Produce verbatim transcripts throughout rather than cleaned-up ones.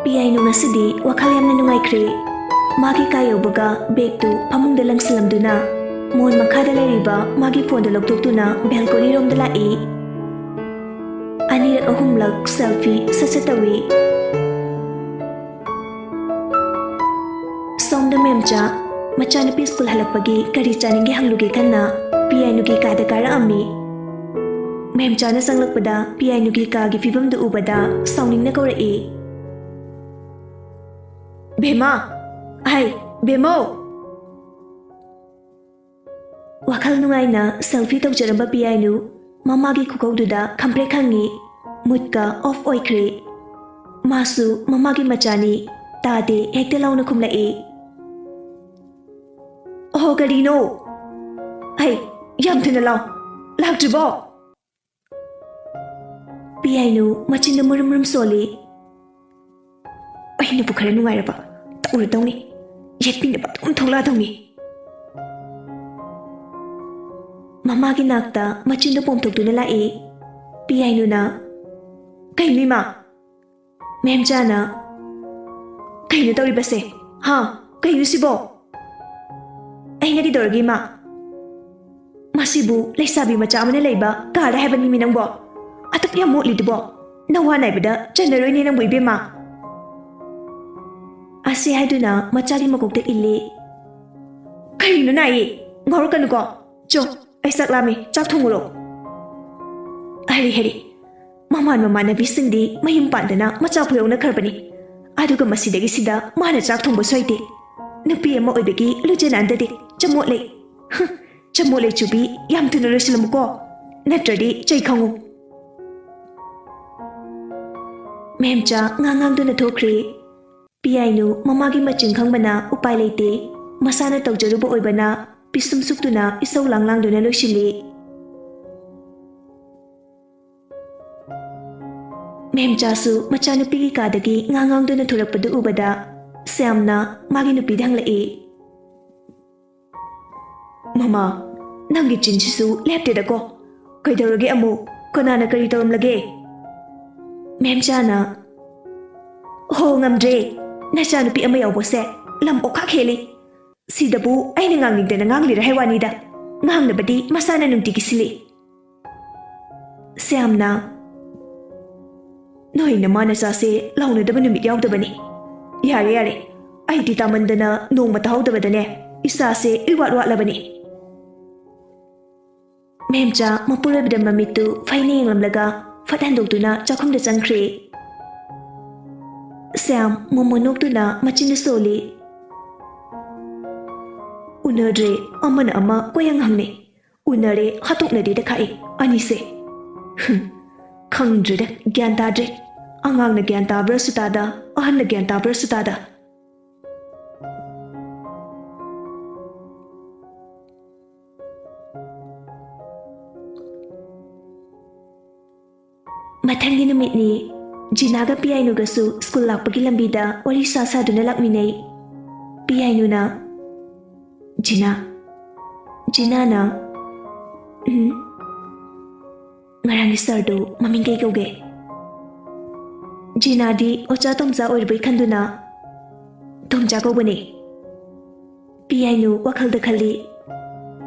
ꯄꯤꯌꯥꯏꯅꯨ ꯉꯁꯤꯗꯤ ꯋꯥꯈꯜ ꯌꯥꯝꯅ ꯅꯨꯡꯉꯥꯏꯈ꯭ꯔꯦ꯫ ꯃꯥꯒꯤ ꯀꯥ ꯌꯧꯕꯒ ꯕꯦꯒꯇꯨ ꯐꯃꯨꯡꯗ ꯂꯪꯁꯤꯜꯂꯝꯗꯨꯅ ꯃꯣꯟ ꯃꯈꯥꯗ ꯂꯩꯔꯤꯕ ꯃꯥꯒꯤ ꯐꯣꯟꯗꯨ ꯂꯧꯊꯣꯛꯇꯨꯅ ꯕꯦꯜꯀꯣꯅꯤꯔꯣꯝꯗ ꯂꯥꯛꯏ꯫ ꯑꯅꯤꯔꯛ ꯑꯍꯨꯝꯂꯛ ꯁꯦꯜꯐꯤ ꯁꯠ ꯁꯠ ꯇꯧꯏ꯫ ꯁꯣꯝꯗ ꯃꯦꯝꯆꯥ ꯃꯆꯥꯅꯨꯄꯤ ꯁ꯭ꯀꯨꯜ ꯍꯜꯂꯛꯄꯒꯤ ꯀꯔꯤ ꯆꯥꯅꯤꯡꯒꯦ ꯍꯪꯂꯨꯒꯦ ꯈꯟꯅ ꯄꯤꯌꯥꯏꯅꯨꯒꯤ ꯀꯥꯗ ꯀꯥꯔꯛꯑꯝꯃꯤ꯫ ꯃꯦꯝꯆꯥꯅ ꯆꯪꯂꯛꯄꯗ ꯄꯤꯌꯥꯏꯅꯨꯒꯤ ꯀꯥꯒꯤ ꯐꯤꯕꯝꯗꯨ ꯎꯕꯗ ꯁꯥꯎꯅꯤꯡꯅ ꯀꯧꯔꯛꯏ꯫ "ꯕꯦꯝꯃ! ꯍꯩ, ꯕꯦꯝꯃꯧ!" ꯋꯥꯈꯜ ꯅꯨꯡꯉꯥꯏꯅ ꯁꯦꯜꯐꯤ ꯇꯧꯖꯔꯝꯕ ꯄꯤꯌꯥꯏꯅꯨ ꯃꯃꯥꯒꯤ ꯈꯨꯀꯧꯗꯨꯗ ꯈꯝꯄ꯭ꯔꯦꯛ ꯈꯪꯉꯤ꯫ ꯃꯨꯠꯀ ꯑꯣꯐ ꯑꯣꯏꯈ꯭ꯔꯦ꯫ ꯃꯥꯁꯨ ꯃꯃꯥꯒꯤ ꯃꯆꯥꯅꯤ, ꯇꯥꯗꯦ ꯍꯦꯛꯇ ꯂꯥꯎꯅ ꯈꯨꯝꯂꯛꯏ꯫ "ꯑꯣꯍꯣ, ꯀꯔꯤꯅꯣ? ꯍꯩ, ꯌꯥꯝ ꯊꯨꯅ ꯂꯥꯎ꯫ ꯂꯥꯛꯇ꯭ꯔꯤꯕꯣ?" ꯄꯤꯌꯥꯏꯅꯨ ꯃꯆꯤꯟꯗ ꯃꯨꯔꯨꯝ ꯃꯨꯔꯨꯝ ꯁꯣꯜꯂꯤ꯫ ꯑꯩꯅꯕꯨ ꯈꯔ ꯅꯨꯡꯉꯥꯏꯔꯕ ꯇꯧꯔꯗꯧꯅꯤ꯫ ꯌꯦꯠꯄꯤꯅꯕ ꯑꯗꯨꯝ ꯊꯣꯛꯂꯛꯑꯗꯧꯅꯤ꯫ ꯃꯃꯥꯒꯤ ꯅꯥꯛꯇ ꯃꯆꯤꯟꯗꯨ ꯄꯣꯝꯊꯣꯛꯇꯨꯅ ꯂꯥꯛꯏ꯫ ꯄꯤꯌꯥꯏꯅꯨꯅ, "ꯀꯩꯅꯣ ꯏꯃꯥ?" ꯃꯦꯝꯆꯥꯅ, "ꯀꯩꯅꯣ ꯇꯧꯔꯤꯕꯁꯦ? ꯍꯥ? ꯀꯩꯅꯣ ꯁꯤꯕꯣ?" "ꯑꯩꯅ ꯀꯩꯗꯧꯔꯒꯦ ꯏꯃꯥ? ꯃꯁꯤꯕꯨ ꯂꯩꯁꯥꯕꯤ ꯃꯆꯥ ꯑꯃꯅ ꯂꯩꯕ ꯀꯥꯔ ꯍꯥꯏꯕꯅꯤꯃꯤ ꯅꯪꯕꯣ? ꯑꯗꯨꯛ ꯌꯥꯝ ꯃꯣꯠꯂꯤꯗꯨꯕꯣ? ꯅꯋꯥ ꯅꯥꯏꯕꯗ ꯆꯟꯅꯔꯣꯏꯅꯦ ꯅꯪꯕꯨ ꯏꯕꯦꯝꯃ꯫" ꯑꯁꯤ ꯍꯥꯏꯗꯨꯅ ꯃꯆꯥꯒꯤ ꯃꯀꯣꯛꯇ ꯏꯜꯂꯤ꯫ "ꯀꯔꯤꯅꯣ ꯅꯥꯏꯌꯦ? ꯉꯥꯎꯔꯛꯀꯅꯨꯀꯣ꯫ ꯆꯣ, ꯑꯩ ꯆꯥꯛ ꯂꯥꯝꯃꯤ, ꯆꯥꯛ ꯊꯣꯡꯉꯨꯔꯣ꯫" "ꯍꯩꯔꯦ, ꯍꯩꯔꯦ꯫ ꯃꯃꯥꯟ ꯃꯃꯥꯟꯅꯕꯤꯁꯤꯡꯗꯤ ꯃꯌꯨꯝ ꯄꯥꯟꯗꯅ ꯃꯆꯥ ꯐꯥꯎ ꯌꯥꯎꯅꯈ꯭ꯔꯕꯅꯤ꯫ ꯑꯗꯨꯒ ꯃꯁꯤꯗꯒꯤ ꯁꯤꯗ ꯃꯥꯅ ꯆꯥꯛ ꯊꯣꯡꯕꯁꯨ ꯍꯩꯇꯦ꯫ ꯅꯨꯄꯤ ꯑꯃ ꯑꯣꯏꯕꯒꯤ ꯂꯨꯖ ꯅꯥꯟꯗꯗꯦ꯫ ꯆꯃꯣꯠꯂꯦ꯫ ꯍꯨꯝ, ꯆꯃꯣꯠꯂꯦ ꯆꯨꯕꯤ, ꯌꯥꯝ ꯊꯨꯅ ꯂꯣꯏꯁꯤꯜꯂꯝꯃꯨꯀꯣ꯫ ꯅꯠꯇ꯭ꯔꯗꯤ ꯆꯩ ꯈꯪꯉꯨ꯫" ꯃꯦꯝꯆꯥ ꯉꯥꯡ ꯉꯥꯡꯗꯨꯅ ꯊꯣꯛꯈ꯭ꯔꯦ꯫ ꯄꯤꯌꯥꯏꯅꯨ ꯃꯃꯥꯒꯤ ꯃꯆꯤꯟ ꯈꯪꯕꯅ ꯎꯄꯥꯏ ꯂꯩꯇꯦ꯫ ꯃꯁꯥꯅ ꯇꯧꯖꯔꯨꯕ ꯑꯣꯏꯕꯅ ꯄꯤꯁꯨꯝ ꯁꯨꯛꯇꯨꯅ ꯏꯁꯧ ꯂꯥꯡ ꯂꯥꯡꯗꯨꯅ ꯂꯣꯏꯁꯤꯜꯂꯤ꯫ ꯃꯦꯝꯆꯥꯁꯨ ꯃꯆꯥꯅꯨꯄꯤꯒꯤ ꯀꯥꯗꯒꯤ ꯉꯥꯡ ꯉꯥꯡꯗꯨꯅ ꯊꯣꯔꯛꯄꯗꯨ ꯎꯕꯗ ꯁ꯭ꯌꯥꯝꯅ ꯃꯥꯒꯤ ꯅꯨꯄꯤꯗ ꯍꯪꯂꯛꯏ, "ꯃꯃꯥ, ꯅꯪꯒꯤ ꯆꯤꯟꯁꯤꯁꯨ ꯂꯦꯞꯇꯦꯗꯀꯣ꯫ ꯀꯩꯗꯧꯔꯒꯦ ꯑꯃꯨꯛ? ꯀꯅꯥꯅ ꯀꯔꯤ ꯇꯧꯔꯝꯂꯒꯦ?" ꯃꯦꯝꯆꯥꯅ, ꯍꯣ, ꯉꯝꯗ꯭ꯔꯦ꯫ ꯅꯆꯥꯅꯨꯄꯤ ꯑꯃ ꯌꯥꯎꯕꯁꯦ ꯂꯝ ꯑꯣꯛꯈꯥꯛ ꯍꯦꯜꯂꯤ꯫ ꯁꯤꯗꯕꯨ ꯑꯩꯅ ꯉꯥꯡꯅꯤꯡꯗꯅ ꯉꯥꯡꯂꯤꯔ ꯍꯥꯏ ꯋꯥꯅꯤꯗ꯫ ꯉꯥꯡꯅꯕꯗꯤ ꯃꯁꯥꯅ ꯅꯨꯡꯇꯤꯒꯤ ꯁꯤꯜꯂꯤ꯫ ꯁ꯭ꯌꯥꯝꯅ, "ꯅꯣꯏ ꯅꯃꯥ ꯅꯆꯥꯁꯦ ꯂꯥꯎꯅꯗꯕ ꯅꯨꯃꯤꯠ ꯌꯥꯎꯗꯕꯅꯤ꯫ ꯌꯥꯔꯦ, ꯌꯥꯔꯦ꯫ ꯑꯩꯗꯤ ꯇꯥꯃꯟꯗꯅ ꯅꯣꯡꯃ ꯇꯥꯍꯧꯗꯕꯗꯅꯦ ꯏꯁꯥꯁꯦ ꯏꯋꯥꯠ ꯋꯥꯠꯂꯕꯅꯤ"꯫ ꯃꯦꯝꯆꯥ ꯃꯄꯨꯔꯣꯏꯕꯗ ꯃꯃꯤꯠꯇꯨ ꯐꯩꯅ ꯌꯦꯡꯂꯝꯂꯒ ꯐꯠ ꯍꯟꯗꯣꯛꯇꯨꯅ ꯆꯥꯛꯈꯨꯝꯗ ꯆꯪꯈ꯭ꯔꯦ꯫ ꯁ꯭ꯌꯥꯝ ꯃꯣꯃꯣꯟ ꯅꯣꯛꯇꯨꯅ ꯃꯆꯤꯟꯗꯨ ꯁꯣꯜꯂꯤ꯫ ꯎꯅꯗ꯭ꯔꯦ, ꯑꯃꯅ ꯑꯃ ꯀꯣꯏꯍꯪ ꯍꯪꯅꯩ꯫ ꯎꯅꯔꯦ, ꯍꯥꯠꯇꯣꯛꯅꯗꯦꯗ ꯈꯥꯛꯏ ꯑꯅꯤꯁꯦ꯫ ꯍꯨꯝ, ꯈꯪꯗ꯭ꯔꯦꯗ, ꯒ꯭ꯌꯥꯟ ꯇꯥꯗ꯭ꯔꯦ꯫ ꯑꯉꯥꯡꯅ ꯒ꯭ꯌꯥꯟ ꯇꯥꯕ꯭ꯔꯥꯁꯨ ꯇꯥꯗ, ꯑꯍꯟꯅ ꯒ꯭ꯌꯥꯟ ꯇꯥꯕ꯭ꯔꯥꯁꯨ ꯇꯥꯗ꯫ ꯃꯊꯪꯒꯤ ꯅꯨꯃꯤꯠꯅꯤ꯫ ꯖꯤꯅꯥꯒ ꯄꯤꯌꯥꯏꯅꯨꯒꯁꯨ ꯁ꯭ꯀꯨꯜ ꯂꯥꯛꯄꯒꯤ ꯂꯝꯕꯤꯗ ꯋꯥꯔꯤ ꯁꯥ ꯁꯥꯗꯨꯅ ꯂꯥꯛꯃꯤꯟꯅꯩ꯫ ꯄꯤꯌꯥꯏꯅꯨꯅ, "ꯖꯤꯅꯥ꯫" ꯖꯤꯅꯥꯅ, "ꯎꯝ?" "ꯉꯔꯥꯡꯒꯤ ꯁꯥꯔꯗꯨ ꯃꯃꯤꯡ ꯀꯩ ꯀꯧꯒꯦ?" ꯖꯤꯅꯥꯗꯤ ꯑꯣꯖꯥ ꯇꯣꯝꯆꯥ ꯑꯣꯏꯔꯕꯣꯏ ꯈꯟꯗꯨꯅ, "ꯇꯣꯝꯆꯥ ꯀꯧꯕꯅꯦ"꯫ ꯄꯤꯌꯥꯏꯅꯨ ꯋꯥꯈꯜꯗ ꯈꯜꯂꯤ,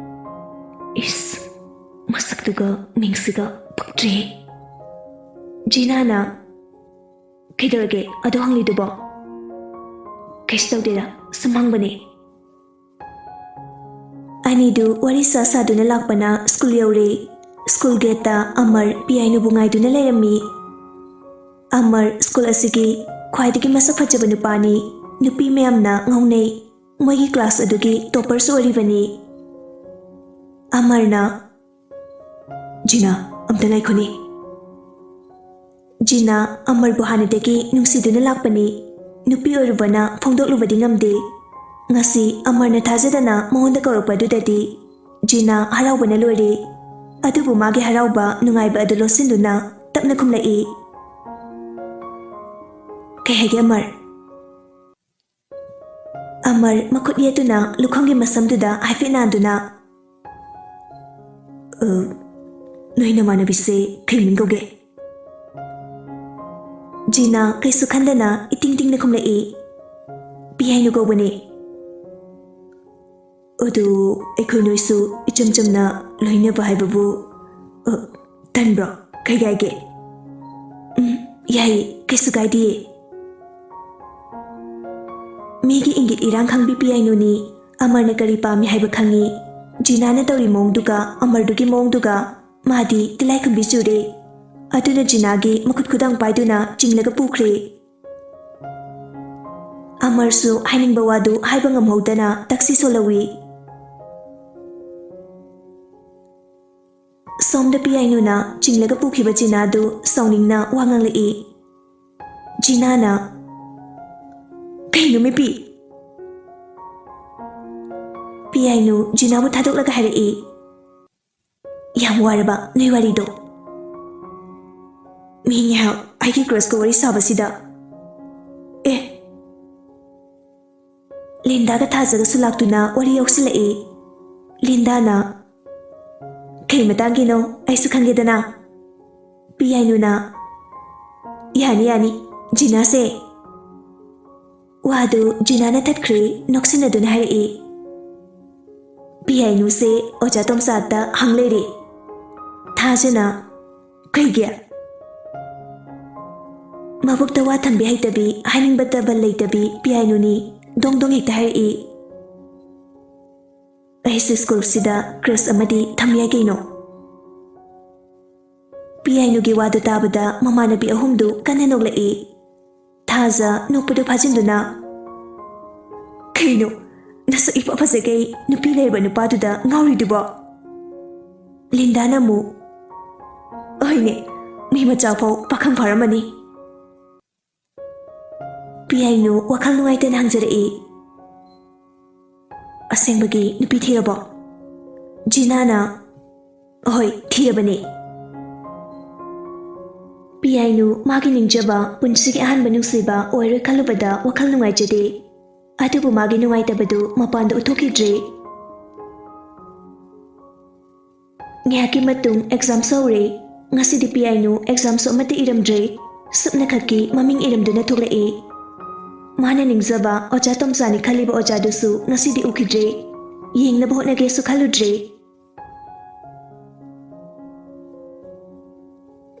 "ꯏꯁ, ꯃꯁꯛꯇꯨꯒ ꯃꯤꯡꯁꯤꯒ ꯄꯛꯇ꯭ꯔꯦꯍꯦ"꯫ ꯖꯤꯅꯥꯅ, "ꯀꯩꯗꯧꯔꯒꯦ? ꯑꯗꯨ ꯍꯪꯂꯤꯗꯨꯕꯣ?" "ꯀꯩꯁꯨ ꯇꯧꯗꯦꯗ, ꯁꯨꯝ ꯍꯪꯕꯅꯦ"꯫ ꯑꯅꯤꯗꯨ ꯋꯥꯔꯤ ꯁꯥ ꯁꯥꯗꯨꯅ ꯂꯥꯛꯄꯅ ꯁ꯭ꯀꯨꯜ ꯌꯧꯔꯦ꯫ ꯁ꯭ꯀꯨꯜ ꯒꯦꯠꯇ ꯑꯃꯔ ꯄꯤꯌꯥꯏꯅꯨꯕꯨ ꯉꯥꯏꯗꯨꯅ ꯂꯩꯔꯝꯃꯤ꯫ ꯑꯃꯔ ꯁ꯭ꯀꯨꯜ ꯑꯁꯤꯒꯤ ꯈ꯭ꯋꯥꯏꯗꯒꯤ ꯃꯁꯛ ꯐꯖꯕ ꯅꯨꯄꯥꯅꯤ꯫ ꯅꯨꯄꯤ ꯃꯌꯥꯝꯅ ꯉꯥꯎꯅꯩ꯫ ꯃꯣꯏꯒꯤ ꯀ꯭ꯂꯥꯁ ꯑꯗꯨꯒꯤ ꯇꯣꯞꯄꯔꯁꯨ ꯑꯣꯏꯔꯤꯕꯅꯤ꯫ ꯑꯃꯔꯅ, "ꯖꯤꯅꯥ, ꯑꯝꯇ ꯉꯥꯏꯈꯣꯅꯦ"꯫ ꯖꯤꯅꯥ ꯑꯃꯔꯕꯨ ꯍꯥꯟꯅꯗꯒꯤ ꯅꯨꯡꯁꯤꯗꯨꯅ ꯂꯥꯛꯄꯅꯤ꯫ ꯅꯨꯄꯤ ꯑꯣꯏꯔꯨꯕꯅ ꯐꯣꯡꯗꯣꯛꯂꯨꯕꯗꯤ ꯉꯝꯗꯦ꯫ ꯉꯁꯤ ꯑꯃꯔꯅ ꯊꯥꯖꯗꯅ ꯃꯉꯣꯟꯗ ꯀꯧꯔꯛꯄ ꯑꯗꯨꯗꯗꯤ ꯖꯤꯅꯥ ꯍꯔꯥꯎꯕꯅ ꯂꯣꯏꯔꯦ꯫ ꯑꯗꯨꯕꯨ ꯃꯥꯒꯤ ꯍꯔꯥꯎꯕ ꯅꯨꯡꯉꯥꯏꯕ ꯑꯗꯨ ꯂꯣꯠꯁꯤꯟꯗꯨꯅ ꯇꯞꯅ ꯈꯨꯝꯂꯛꯏ, "ꯀꯩ ꯍꯥꯏꯒꯦ ꯑꯃꯔ?" ꯑꯃꯔ ꯃꯈꯨꯠ ꯌꯦꯠꯇꯨꯅ ꯂꯨꯈꯝꯒꯤ ꯃꯁꯝꯗꯨꯗ ꯍꯥꯏꯐꯦꯠ ꯅꯥꯟꯗꯨꯅ, "ꯑ, ꯅꯣꯏ ꯅꯃꯥꯟꯅꯕꯤꯁꯦ ꯀꯩ ꯃꯤꯡ ꯀꯧꯒꯦ?" ꯖꯤꯅꯥ ꯀꯩꯁꯨ ꯈꯟꯗꯅ ꯏꯇꯤꯡ ꯇꯤꯡꯅ ꯈꯨꯝꯂꯛꯏ꯫ "ꯄꯤꯌꯥꯏꯅꯨ ꯀꯧꯕꯅꯦ꯫" "ꯑꯗꯨ ꯑꯩꯈꯣꯏ ꯅꯣꯏꯁꯨ ꯏꯆꯝ ꯆꯝꯅ ꯂꯣꯏꯅꯕ ꯍꯥꯏꯕꯕꯨ, ꯑ, ꯇꯟꯕ꯭ꯔꯣ? ꯀꯩ ꯀꯥꯏꯒꯦ?" "ꯎꯝ, ꯌꯥꯏꯌꯦ, ꯀꯩꯁꯨ ꯀꯥꯏꯗꯤꯌꯦ꯫" ꯃꯤꯒꯤ ꯏꯪꯒꯤꯠ ꯏꯔꯥꯡ ꯈꯪꯕꯤ ꯄꯤꯌꯥꯏꯅꯨꯅꯤ꯫ ꯑꯃꯔꯅ ꯀꯔꯤ ꯄꯥꯝꯃꯤ ꯍꯥꯏꯕ ꯈꯪꯉꯤ꯫ ꯖꯤꯅꯥꯅ ꯇꯧꯔꯤ ꯃꯑꯣꯡꯗꯨꯒ ꯑꯃꯔꯗꯨꯒꯤ ꯃꯑꯣꯡꯗꯨꯒ ꯃꯥꯗꯤ ꯇꯤꯜꯂꯥꯏꯈꯨꯝꯕꯤ ꯆꯨꯔꯦ꯫ ꯑꯗꯨꯅ ꯖꯤꯅꯥꯒꯤ ꯃꯈꯨꯠ ꯈꯨꯗꯥꯡ ꯄꯥꯏꯗꯨꯅ ꯆꯤꯡꯂꯒ ꯄꯨꯈ꯭ꯔꯦ꯫ ꯑꯃꯔꯁꯨ ꯍꯥꯏꯅꯤꯡꯕ ꯋꯥꯗꯨ ꯍꯥꯏꯕ ꯉꯝꯍꯧꯗꯅ ꯇꯛꯁꯤ ꯁꯣꯜꯍꯧꯏ꯫ ꯁꯣꯝꯗ ꯄꯤꯌꯥꯏꯅꯨꯅ ꯆꯤꯡꯂꯒ ꯄꯨꯈꯤꯕ ꯖꯤꯅꯥꯗꯨ ꯁꯥꯎꯅꯤꯡꯅ ꯋꯥ ꯉꯥꯡꯂꯛꯏ꯫ ꯖꯤꯅꯥꯅ, "ꯀꯩꯅꯣ ꯃꯤꯄꯤ?" ꯄꯤꯌꯥꯏꯅꯨ ꯖꯤꯅꯥꯕꯨ ꯊꯥꯗꯣꯛꯂꯒ ꯍꯥꯏꯔꯛꯏ꯫ "ꯌꯥꯝ ꯋꯥꯔꯕ ꯅꯣꯏ ꯋꯥꯔꯤꯗꯣ? ꯃꯤ ꯉꯥꯏꯍꯥꯛ ꯑꯩꯒꯤ crushꯀ ꯋꯥꯔꯤ ꯁꯥꯕꯁꯤꯗ꯫ ꯑꯦ!" ꯂꯤꯟꯗꯥꯒ ꯊꯥꯖꯒꯁꯨ ꯂꯥꯛꯇꯨꯅ ꯋꯥꯔꯤ ꯌꯥꯎꯁꯤꯜꯂꯛꯏ꯫ ꯂꯤꯟꯗꯥꯅ, "ꯀꯩ ꯃꯇꯥꯡꯒꯤꯅꯣ? ꯑꯩꯁꯨ ꯈꯪꯒꯦꯗꯅ꯫" ꯄꯤꯌꯥꯏꯅꯨꯅ, "ꯌꯥꯅꯤ, ꯌꯥꯅꯤ, ꯖꯤꯅꯥꯁꯦ꯫" ꯋꯥꯗꯨ ꯖꯤꯅꯥꯅ ꯊꯠꯈ꯭ꯔꯦ, ꯅꯣꯛꯁꯤꯟꯅꯗꯨꯅ ꯍꯥꯏꯔꯛꯏ꯫ ꯄꯤꯌꯥꯏꯅꯨꯁꯦ ꯑꯣꯖꯥ ꯇꯣꯝꯆꯥꯠꯇ ꯍꯪ ꯂꯩꯔꯦ꯫ ꯊꯥꯖꯅ, "ꯀꯩꯒꯤ?" ꯃꯕꯨꯛꯇ ꯋꯥ ꯊꯝꯕꯤ ꯍꯩꯇꯕꯤ, ꯍꯥꯏꯅꯤꯡꯕꯇ ꯕꯜ ꯂꯩꯇꯕꯤ ꯄꯤꯌꯥꯏꯅꯨꯅꯤ꯫ ꯗꯣꯡ ꯗꯣꯡ ꯍꯦꯛꯇ ꯍꯥꯏꯔꯛꯏ꯫ "ꯑꯩꯁꯨ ꯁ꯭ꯀꯨꯜꯁꯤꯗ crush ꯑꯃꯗꯤ ꯊꯝ ꯌꯥꯏ ꯀꯩꯅꯣ꯫" ꯄꯤꯌꯥꯏꯅꯨꯒꯤ ꯋꯥꯗꯨ ꯇꯥꯕꯗ ꯃꯃꯥꯟꯅꯕꯤ ꯑꯍꯨꯝꯗꯨ ꯀꯟꯅ ꯅꯣꯛꯂꯛꯏ꯫ ꯊꯥꯖ ꯅꯣꯛꯄꯗꯨ ꯐꯥꯖꯤꯟꯗꯨꯅ, "ꯀꯩꯅꯣ, ꯅꯁꯛ ꯏꯐ ꯐꯖꯈꯩ ꯅꯨꯄꯤ ꯂꯩꯔꯕ ꯅꯨꯄꯥꯗꯨꯗ ꯉꯥꯎꯔꯤꯗꯨꯕꯣ?" ꯂꯤꯟꯗꯥꯅ ꯑꯃꯨꯛ, "ꯍꯣꯏꯅꯦ, ꯃꯤ ꯃꯆꯥ ꯐꯥꯎ ꯄꯥꯈꯪ ꯐꯥꯔꯝꯃꯅꯤ꯫" ꯄꯤꯌꯥꯏꯅꯨ ꯋꯥꯈꯜ ꯅꯨꯡꯉꯥꯏꯇꯅ ꯍꯪꯖꯔꯛꯏ, "ꯑꯁꯦꯡꯕꯒꯤ ꯅꯨꯄꯤ ꯊꯤꯔꯕꯣ?" ꯖꯤꯅꯥꯅ, "ꯍꯣꯏ, ꯊꯤꯔꯕꯅꯦ꯫" ꯄꯤꯌꯥꯏꯅꯨ ꯃꯥꯒꯤ ꯅꯤꯡꯖꯕ ꯄꯨꯟꯁꯤꯒꯤ ꯑꯍꯥꯟꯕ ꯅꯨꯡꯁꯤꯕ ꯑꯣꯏꯔꯣꯏ ꯈꯜꯂꯨꯕꯗ ꯋꯥꯈꯜ ꯅꯨꯡꯉꯥꯏꯖꯗꯦ꯫ ꯑꯗꯨꯕꯨ ꯃꯥꯒꯤ ꯅꯨꯡꯉꯥꯏꯇꯕꯗꯨ ꯃꯄꯥꯟꯗ ꯎꯠꯊꯣꯛꯈꯤꯗ꯭ꯔꯦ꯫ ꯉꯥꯏꯍꯥꯛꯀꯤ ꯃꯇꯨꯡ examꯁꯨ ꯍꯧꯔꯦ꯫ ꯉꯁꯤꯗꯤ ꯄꯤꯌꯥꯏꯅꯨ examꯁꯨ ꯑꯃꯠꯇ ꯏꯔꯝꯗ꯭ꯔꯦ꯫ ꯁꯨꯞꯅꯈꯛꯀꯤ ꯃꯃꯤꯡ ꯏꯔꯝꯗꯨꯅ ꯊꯣꯛꯂꯛꯏ꯫ ꯃꯥꯅ ꯅꯤꯡꯖꯕ ꯑꯣꯖꯥ ꯇꯣꯝꯆꯥꯅꯤ ꯈꯜꯂꯤꯕ ꯑꯣꯖꯥꯗꯨꯁꯨ ꯉꯁꯤꯗꯤ ꯎꯈꯤꯗ꯭ꯔꯦ꯫ ꯌꯦꯡꯅꯕ ꯍꯣꯠꯅꯒꯦꯁꯨ ꯈꯜꯂꯨꯗ꯭ꯔꯦ꯫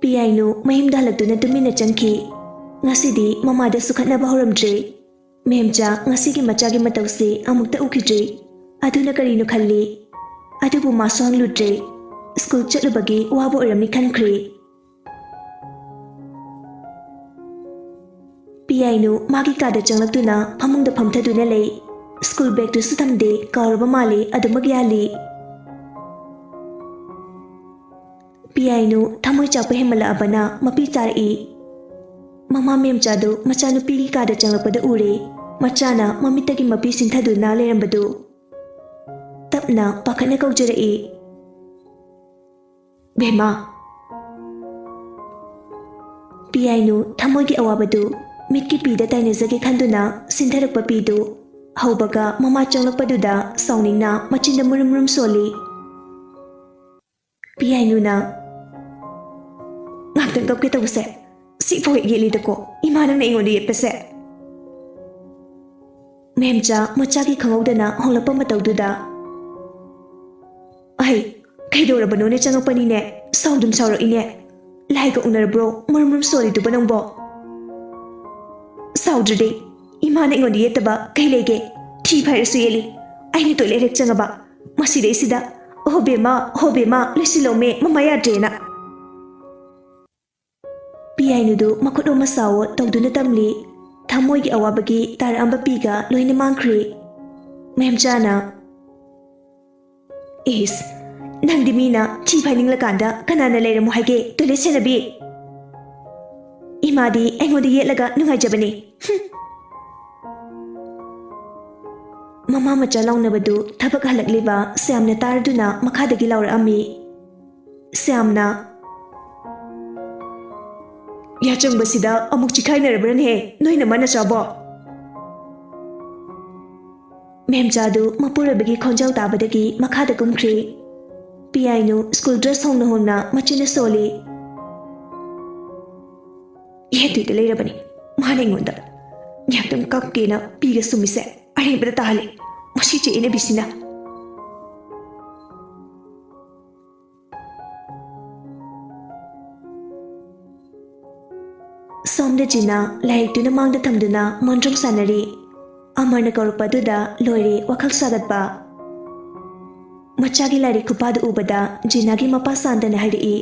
ꯄꯤꯌꯥꯏꯅꯨ ꯃꯌꯨꯝꯗ ꯍꯜꯂꯛꯇꯨꯅ ꯇꯨꯃꯤꯟꯅ ꯆꯪꯈꯤ꯫ ꯉꯁꯤꯗꯤ ꯃꯃꯥꯗꯁꯨ ꯈꯠꯅꯕ ꯍꯧꯔꯝꯗ꯭ꯔꯦ꯫ ꯃꯦꯝꯆꯥ ꯉꯁꯤꯒꯤ ꯃꯆꯥꯒꯤ ꯃꯇꯧꯁꯤ ꯑꯃꯨꯛꯇ ꯎꯈꯤꯗ꯭ꯔꯤ꯫ ꯑꯗꯨꯅ ꯀꯔꯤꯅꯣ ꯈꯜꯂꯤ꯫ ꯑꯗꯨꯕꯨ ꯃꯥꯁꯨ ꯍꯪꯂꯨꯗ꯭ꯔꯦ꯫ ꯁ꯭ꯀꯨꯜ ꯆꯠꯂꯨꯕꯒꯤ ꯋꯥꯕ ꯑꯣꯏꯔꯝꯅꯤ ꯈꯟꯈ꯭ꯔꯦ꯫ ꯄꯤꯌꯥꯏꯅꯨ ꯃꯥꯒꯤ ꯀꯥꯗ ꯆꯪꯂꯛꯇꯨꯅ ꯐꯃꯨꯡꯗ ꯐꯝꯊꯗꯨꯅ ꯂꯩ꯫ ꯁ꯭ꯀꯨꯜ ꯕꯦꯒꯇꯨꯁꯨ ꯊꯝꯗꯦ, ꯀꯥꯎꯔꯕ ꯃꯥꯜꯂꯦ, ꯑꯗꯨꯃꯛ ꯌꯥꯜꯂꯤ꯫ ꯄꯤꯌꯥꯏꯅꯨ ꯊꯃꯣꯏ ꯆꯥꯛꯄ ꯍꯦꯟꯃꯜꯂꯛꯑꯕꯅ ꯃꯄꯤ ꯆꯥꯔꯛꯏ꯫ ꯃꯃꯥ ꯃꯦꯝꯆꯥꯗꯨ ꯃꯆꯥꯅꯨꯄꯤꯒꯤ ꯀꯥꯗ ꯆꯪꯂꯛꯄꯗ ꯎꯔꯦ꯫ ꯃꯆꯥꯅ ꯃꯃꯤꯠꯇꯒꯤ ꯃꯄꯤ ꯁꯤꯟꯊꯗꯨꯅ ꯂꯩꯔꯝꯕꯗꯨ ꯇꯞꯅ ꯄꯥꯈꯠꯅ ꯀꯧꯖꯔꯛꯏ, "ꯕꯦꯝꯃ!" ꯄꯤꯌꯥꯏꯅꯨ ꯊꯃꯣꯏꯒꯤ ꯑꯋꯥꯕꯗꯨ ꯃꯤꯠꯀꯤ ꯄꯤꯗ ꯇꯥꯏꯅꯖꯒꯦ ꯈꯟꯗꯨꯅ ꯁꯤꯟꯊꯔꯛꯄ ꯄꯤꯗꯨ ꯍꯧꯕꯒ ꯃꯃꯥ ꯆꯪꯂꯛꯄꯗꯨꯗ ꯁꯥꯎꯅꯤꯡꯅ ꯃꯆꯤꯟꯗ ꯃꯨꯔꯨꯝ ꯃꯨꯔꯨꯝ ꯁꯣꯜꯂꯤ꯫ ꯄꯤꯌꯥꯏꯅꯨꯅ, "ꯉꯥꯏꯍꯥꯛꯇꯪ ꯀꯞꯀꯦ ꯇꯧꯕꯁꯦ, ꯁꯤꯐꯥꯎ ꯍꯦꯛ ꯌꯦꯠꯂꯤꯗꯀꯣ, ꯏꯃꯥ ꯅꯪꯅ ꯑꯩꯉꯣꯟꯗ ꯌꯦꯠꯄꯁꯦ!" ꯃꯦꯝꯆꯥ ꯃꯆꯥꯒꯤ ꯈꯪꯍꯧꯗꯅ ꯍꯣꯡꯂꯛꯄ ꯃꯇꯧꯗꯨꯗ, "ꯑꯍꯩ, ꯀꯩꯗꯧꯔꯕꯅꯣꯅꯦ ꯆꯪꯉꯛꯄꯅꯤꯅꯦ, ꯁꯥꯎꯗꯨꯝ ꯁꯥꯎꯔꯛꯏꯅꯦ꯫ ꯂꯥꯏꯒ ꯎꯅꯔꯕ꯭ꯔꯣ ꯃꯔꯨꯝ ꯃꯔꯨꯝ ꯁꯣꯜꯂꯤꯗꯨꯕ ꯅꯪꯕꯣ?" "ꯁꯥꯎꯗ꯭ꯔꯗꯤ ꯏꯃꯥꯅ ꯑꯩꯉꯣꯟꯗ ꯌꯦꯠꯇꯕ ꯀꯩ ꯂꯩꯒꯦ? ꯊꯤ ꯐꯥꯏꯔꯁꯨ ꯌꯦꯠꯂꯤ꯫ ꯑꯩꯅ ꯇꯣꯏꯂꯦꯠ ꯍꯦꯛ ꯆꯪꯉꯕ ꯃꯁꯤꯗꯩꯁꯤꯗ, 'ꯍꯣ ꯕꯦꯝꯃ, ꯍꯣ ꯕꯦꯝꯃ, ꯂꯣꯏꯁꯤꯜꯂꯣꯃꯦ, ꯃꯃꯥ ꯌꯥꯗ꯭ꯔꯦꯅ.'" ꯄꯤꯌꯥꯏꯅꯨꯗꯨ ꯃꯈꯨꯠ ꯑꯣꯝꯃ ꯁꯥꯎꯑꯣ ꯇꯧꯗꯨꯅ ꯇꯝꯂꯤ꯫ ꯊꯃꯣꯏꯒꯤ ꯑꯋꯥꯕꯒꯤ ꯇꯥꯔꯛꯑꯝꯕ ꯄꯤꯒ ꯂꯣꯏꯅ ꯃꯥꯡꯈ꯭ꯔꯦ꯫ ꯃꯦꯝꯆꯥꯅ, "ꯏꯁ, ꯅꯪꯗꯤ ꯃꯤꯅ ꯊꯤ ꯐꯥꯏꯅꯤꯡꯂꯀꯥꯟꯗ ꯀꯅꯥꯅ ꯂꯩꯔꯝꯃꯣ ꯍꯥꯏꯒꯦ, ꯇꯣꯏꯂꯦꯠ ꯁꯦꯟꯅꯕꯤ? ꯏꯃꯥꯗꯤ ꯑꯩꯉꯣꯟꯗ ꯌꯦꯠꯂꯒ ꯅꯨꯡꯉꯥꯏꯖꯕꯅꯤ꯫ ꯍꯨꯝ!" ꯃꯃꯥ ꯃꯆꯥ ꯂꯥꯎꯅꯕꯗꯨ ꯊꯕꯛ ꯍꯜꯂꯛꯂꯤꯕ ꯁ꯭ꯌꯥꯝꯅ ꯇꯥꯔꯗꯨꯅ ꯃꯈꯥꯗꯒꯤ ꯂꯥꯎꯔꯛꯑꯝꯃꯤ꯫ ꯁ꯭ꯌꯥꯝꯅ, "ꯌꯥꯆꯪꯕꯁꯤꯗ ꯑꯃꯨꯛ ꯆꯤꯈꯥꯏꯅꯔꯕ꯭ꯔꯅꯦ ꯅꯣꯏ ꯅꯃꯥ ꯅꯆꯥꯕꯣ?" ꯃꯦꯝꯆꯥꯗꯨ ꯃꯄꯨꯔꯣꯏꯕꯒꯤ ꯈꯣꯟꯖꯦꯜ ꯇꯥꯕꯗꯒꯤ ꯃꯈꯥꯗ ꯀꯨꯝꯈ꯭ꯔꯤ꯫ ꯄꯤꯌꯥꯏꯅꯨ ꯁ꯭ꯀꯨꯜ ꯗ꯭ꯔꯦꯁ ꯍꯣꯡꯅ ꯍꯣꯡꯅ ꯃꯆꯤꯟꯅ ꯁꯣꯜꯂꯤ꯫ ꯌꯦꯠꯇꯨꯗ ꯂꯩꯔꯕꯅꯤ꯫ ꯃꯥꯅ ꯑꯩꯉꯣꯟꯗ ꯉꯥꯏꯍꯥꯛꯇꯪ ꯀꯞꯀꯦꯅ ꯄꯤꯒ ꯁꯨꯝꯃꯤꯁꯦ ꯑꯔꯦꯝꯕꯗ ꯇꯥꯍꯜꯂꯦ꯫ ꯃꯁꯤ ꯆꯦ ꯏꯅꯕꯤꯁꯤꯅ꯫ ꯁꯣꯝꯗ ꯖꯤꯅꯥ ꯂꯥꯏꯔꯤꯛꯇꯨꯅ ꯃꯥꯡꯗ ꯊꯝꯗꯨꯅ ꯃꯣꯟꯗ꯭ꯔꯪ ꯁꯥꯟꯅꯔꯤ꯫ ꯑꯃꯔꯅ ꯀꯧꯔꯛꯄ ꯑꯗꯨꯗ ꯂꯣꯏꯔꯦ ꯋꯥꯈꯜ ꯁꯥꯒꯠꯄ꯫ ꯃꯆꯥꯒꯤ ꯂꯥꯏꯔꯤꯛ ꯈꯨꯄꯥꯗꯨ ꯎꯕꯗ ꯖꯤꯅꯥꯒꯤ ꯃꯄꯥ ꯁꯥꯟꯇꯅ ꯍꯥꯏꯔꯛꯏ,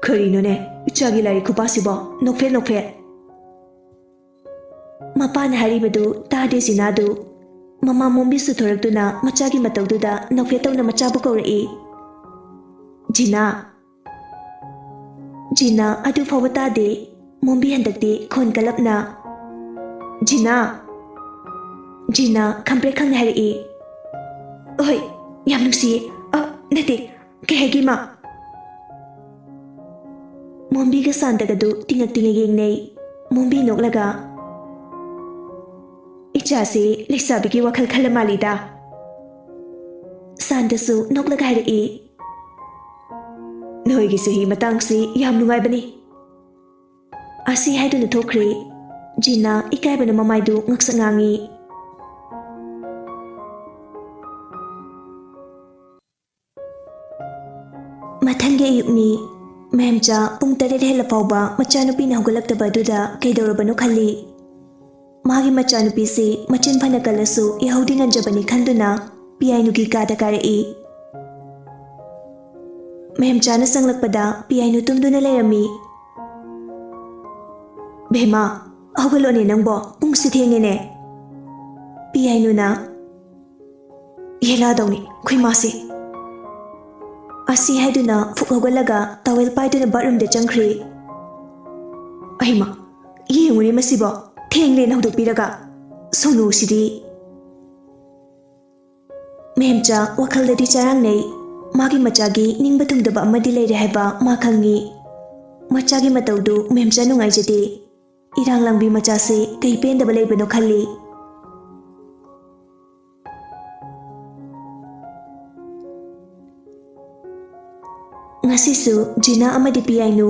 "ꯀꯔꯤꯅꯣꯅꯦ, ꯏꯆꯥꯒꯤ ꯂꯥꯏꯔꯤꯛ ꯈꯨꯄꯥꯁꯤꯕꯣ? ꯅꯣꯛꯐꯦꯠ ꯅꯣꯛꯐꯦꯠ!" ꯃꯄꯥꯅ ꯍꯥꯏꯔꯤꯕꯗꯨ ꯇꯥꯗꯦ ꯖꯤꯅꯥꯗꯨ꯫ ꯃꯃꯥ ꯃꯣꯝꯕꯤꯁꯨ ꯊꯣꯔꯛꯇꯨꯅ ꯃꯆꯥꯒꯤ ꯃꯇꯧꯗꯨꯗ ꯅꯣꯛꯐꯦꯠ ꯇꯧꯅ ꯃꯆꯥꯕꯨ ꯀꯧꯔꯛꯏ, "ꯖꯤꯅꯥ!" ꯖꯤꯅꯥ ꯑꯗꯨ ꯐꯥꯎꯕ ꯇꯥꯗꯦ꯫ ꯃꯣꯝꯕꯤ ꯍꯟꯗꯛꯇꯤ ꯈꯣꯟ ꯀꯜꯂꯞꯅ, "ꯖꯤꯅꯥ!" ꯖꯤꯅꯥ ꯈꯝꯄ꯭ꯔꯦꯛ ꯈꯪꯅ ꯍꯥꯏꯔꯛꯏ, "ꯑꯍꯣꯏ, ꯌꯥꯝ ꯅꯨꯡꯁꯤꯌꯦ꯫ ꯑ, ꯅꯠꯇꯦ, ꯀꯩ ꯍꯥꯏꯒꯦ, ꯏꯃꯥ?" ꯃꯣꯝꯕꯤꯒ ꯁꯥꯟꯇꯒꯗꯨ ꯇꯤꯡꯉꯛ ꯇꯤꯡꯉꯛ ꯌꯦꯡꯅꯩ꯫ ꯃꯣꯝꯕꯤ ꯅꯣꯛꯂꯒ, "ꯏꯆꯥꯁꯤ ꯂꯩꯁꯥꯕꯤꯒꯤ ꯋꯥꯈꯜ ꯈꯜꯂ ꯃꯥꯜꯂꯤꯗ꯫" ꯁꯥꯟꯇꯁꯨ ꯅꯣꯛꯂꯒ ꯍꯥꯏꯔꯛꯏ, "ꯅꯣꯏꯒꯤ ꯆꯍꯤ ꯃꯇꯥꯡꯁꯤ ꯌꯥꯝ ꯅꯨꯡꯉꯥꯏꯕꯅꯤ꯫" ꯑꯁꯤ ꯍꯥꯏꯗꯨꯅ ꯊꯣꯛꯈ꯭ꯔꯦ꯫ ꯖꯤꯅꯥ ꯏꯀꯥꯏꯕꯅ ꯃꯃꯥꯏꯗꯨ ꯉꯛꯁꯛ ꯉꯥꯡꯉꯤ꯫ ꯃꯊꯪꯒꯤ ꯑꯌꯨꯛꯅꯤ꯫ ꯃꯦꯝꯆꯥ ꯄꯨꯡ ꯇꯔꯦꯠ ꯍꯦꯜꯂ ꯐꯥꯎꯕ ꯃꯆꯥꯅꯨꯄꯤꯅ ꯍꯧꯒꯠꯂꯛꯇꯕ ꯑꯗꯨꯗ ꯀꯩꯗꯧꯔꯕꯅꯣ ꯈꯜꯂꯤ꯫ ꯃꯥꯒꯤ ꯃꯆꯥꯅꯨꯄꯤꯁꯤ ꯃꯆꯤꯟ ꯐꯅ ꯀꯜꯂꯁꯨ ꯌꯥꯍꯧꯗꯤ ꯉꯟꯖꯕꯅꯤ ꯈꯟꯗꯨꯅ ꯄꯤꯌꯥꯏꯅꯨꯒꯤ ꯀꯥꯗ ꯀꯥꯔꯛꯏ꯫ ꯃꯦꯝꯆꯥꯅ ꯆꯪꯂꯛꯄꯗ ꯄꯤꯌꯥꯏꯅꯨ ꯇꯨꯝꯗꯨꯅ ꯂꯩꯔꯝꯃꯤ꯫ "ꯕꯦꯝꯃ, ꯍꯧꯒꯠꯂꯣꯅꯦ ꯅꯪꯕꯣ, ꯄꯨꯡꯁꯤ ꯊꯦꯡꯉꯦꯅꯦ꯫" ꯄꯤꯌꯥꯏꯅꯨꯅ, "ꯌꯦꯂꯥꯗꯧꯅꯤ ꯑꯩꯈꯣꯏ ꯃꯥꯁꯦ꯫" ꯑꯁꯤ ꯍꯥꯏꯗꯨꯅ ꯐꯨꯛ ꯍꯧꯒꯠꯂꯒ ꯇꯥꯋꯦꯜ ꯄꯥꯏꯗꯨꯅ ꯕꯥꯠꯔꯨꯝꯗ ꯆꯪꯈ꯭ꯔꯦ꯫ "ꯑꯩꯃ, ꯌꯦꯡꯉꯨꯅꯦ ꯃꯁꯤꯕꯣ, ꯊꯦꯡꯂꯦꯅ ꯍꯧꯗꯣꯛꯄꯤꯔꯒ꯫ ꯁꯣꯅꯨꯁꯤꯗꯤ!" ꯃꯦꯝꯆꯥ ꯋꯥꯈꯜꯗꯗꯤ ꯆꯔꯥꯡꯅꯩ꯫ ꯃꯥꯒꯤ ꯃꯆꯥꯒꯤ ꯅꯤꯡꯕ ꯊꯨꯡꯗꯕ ꯑꯃꯗꯤ ꯂꯩꯔꯦ ꯍꯥꯏꯕ ꯃꯥ ꯈꯪꯉꯤ꯫ ꯃꯆꯥꯒꯤ ꯃꯇꯧꯗꯨ ꯃꯦꯝꯆꯥ ꯅꯨꯡꯉꯥꯏꯖꯗꯦ꯫ ꯏꯔꯥꯡ ꯂꯥꯡꯕꯤ ꯃꯆꯥꯁꯦ ꯀꯩ ꯄꯦꯟꯗꯕ ꯂꯩꯕꯅꯣ ꯈꯜꯂꯤ꯫ ꯉꯁꯤꯁꯨ ꯖꯤꯅꯥ ꯑꯃꯗꯤ ꯄꯤꯌꯥꯏꯅꯨ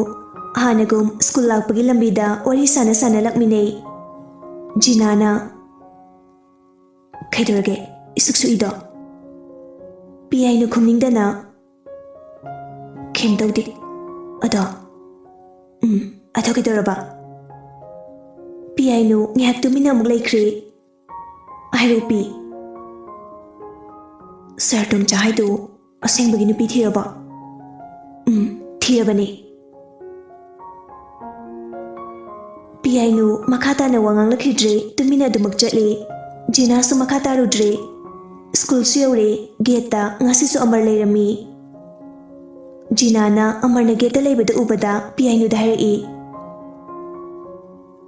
ꯍꯥꯟꯅꯒꯨꯝ ꯁ꯭ꯀꯨꯜ ꯂꯥꯛꯄꯒꯤ ꯂꯝꯕꯤꯗ ꯋꯥꯔꯤ ꯁꯥꯟꯅ ꯁꯥꯟꯅ ꯂꯥꯛꯃꯤꯟꯅꯩ꯫ ꯖꯤꯅꯥꯅ, "ꯀꯩꯗꯧꯔꯒꯦ? ꯏꯁꯨꯛ ꯁꯨꯛꯏꯗꯣ?" ꯄꯤꯌꯥꯏꯅꯨ ꯈꯨꯝꯅꯤꯡꯗꯅ, "ꯀꯩꯝ ꯇꯧꯗꯦ꯫ ꯑꯗꯣ, ꯎꯝ, ꯑꯗꯣ ꯀꯩꯗꯧꯔꯕ?" ꯄꯤꯌꯥꯏꯅꯨ ꯉꯥꯏꯍꯥꯛ ꯇꯨꯃꯤꯟꯅ ꯑꯃꯨꯛ ꯂꯩꯈ꯭ꯔꯦ꯫ "ꯍꯥꯏꯔꯣ ꯄꯤ, ꯁꯥꯔ ꯇꯣꯝꯆꯥ ꯍꯥꯏꯗꯣ ꯑꯁꯦꯡꯕꯒꯤ ꯅꯨꯄꯤ ꯊꯤꯔꯕꯣ?" "ꯎꯝ, ꯊꯤꯔꯕꯅꯦ꯫" ꯄꯤꯌꯥꯏꯅꯨ ꯃꯈꯥ ꯇꯥꯅ ꯋꯥ ꯉꯥꯡꯂꯛꯈꯤꯗ꯭ꯔꯦ, ꯇꯨꯃꯤꯟꯅ ꯑꯗꯨꯃꯛ ꯆꯠꯂꯤ꯫ ꯖꯤꯅꯥꯁꯨ ꯃꯈꯥ ꯇꯥꯔꯨꯗ꯭ꯔꯦ꯫ ꯁ꯭ꯀꯨꯜꯁꯨ ꯌꯧꯔꯦ, ꯒꯦꯠꯇ ꯉꯁꯤꯁꯨ ꯑꯃꯔ ꯂꯩꯔꯝꯃꯤ꯫ ꯖꯤꯅꯥꯅ ꯑꯃꯔꯅ ꯒꯦꯠꯇ ꯂꯩꯕꯗꯨ ꯎꯕꯗ ꯄꯤꯌꯥꯏꯅꯨꯗ ꯍꯥꯏꯔꯛꯏ,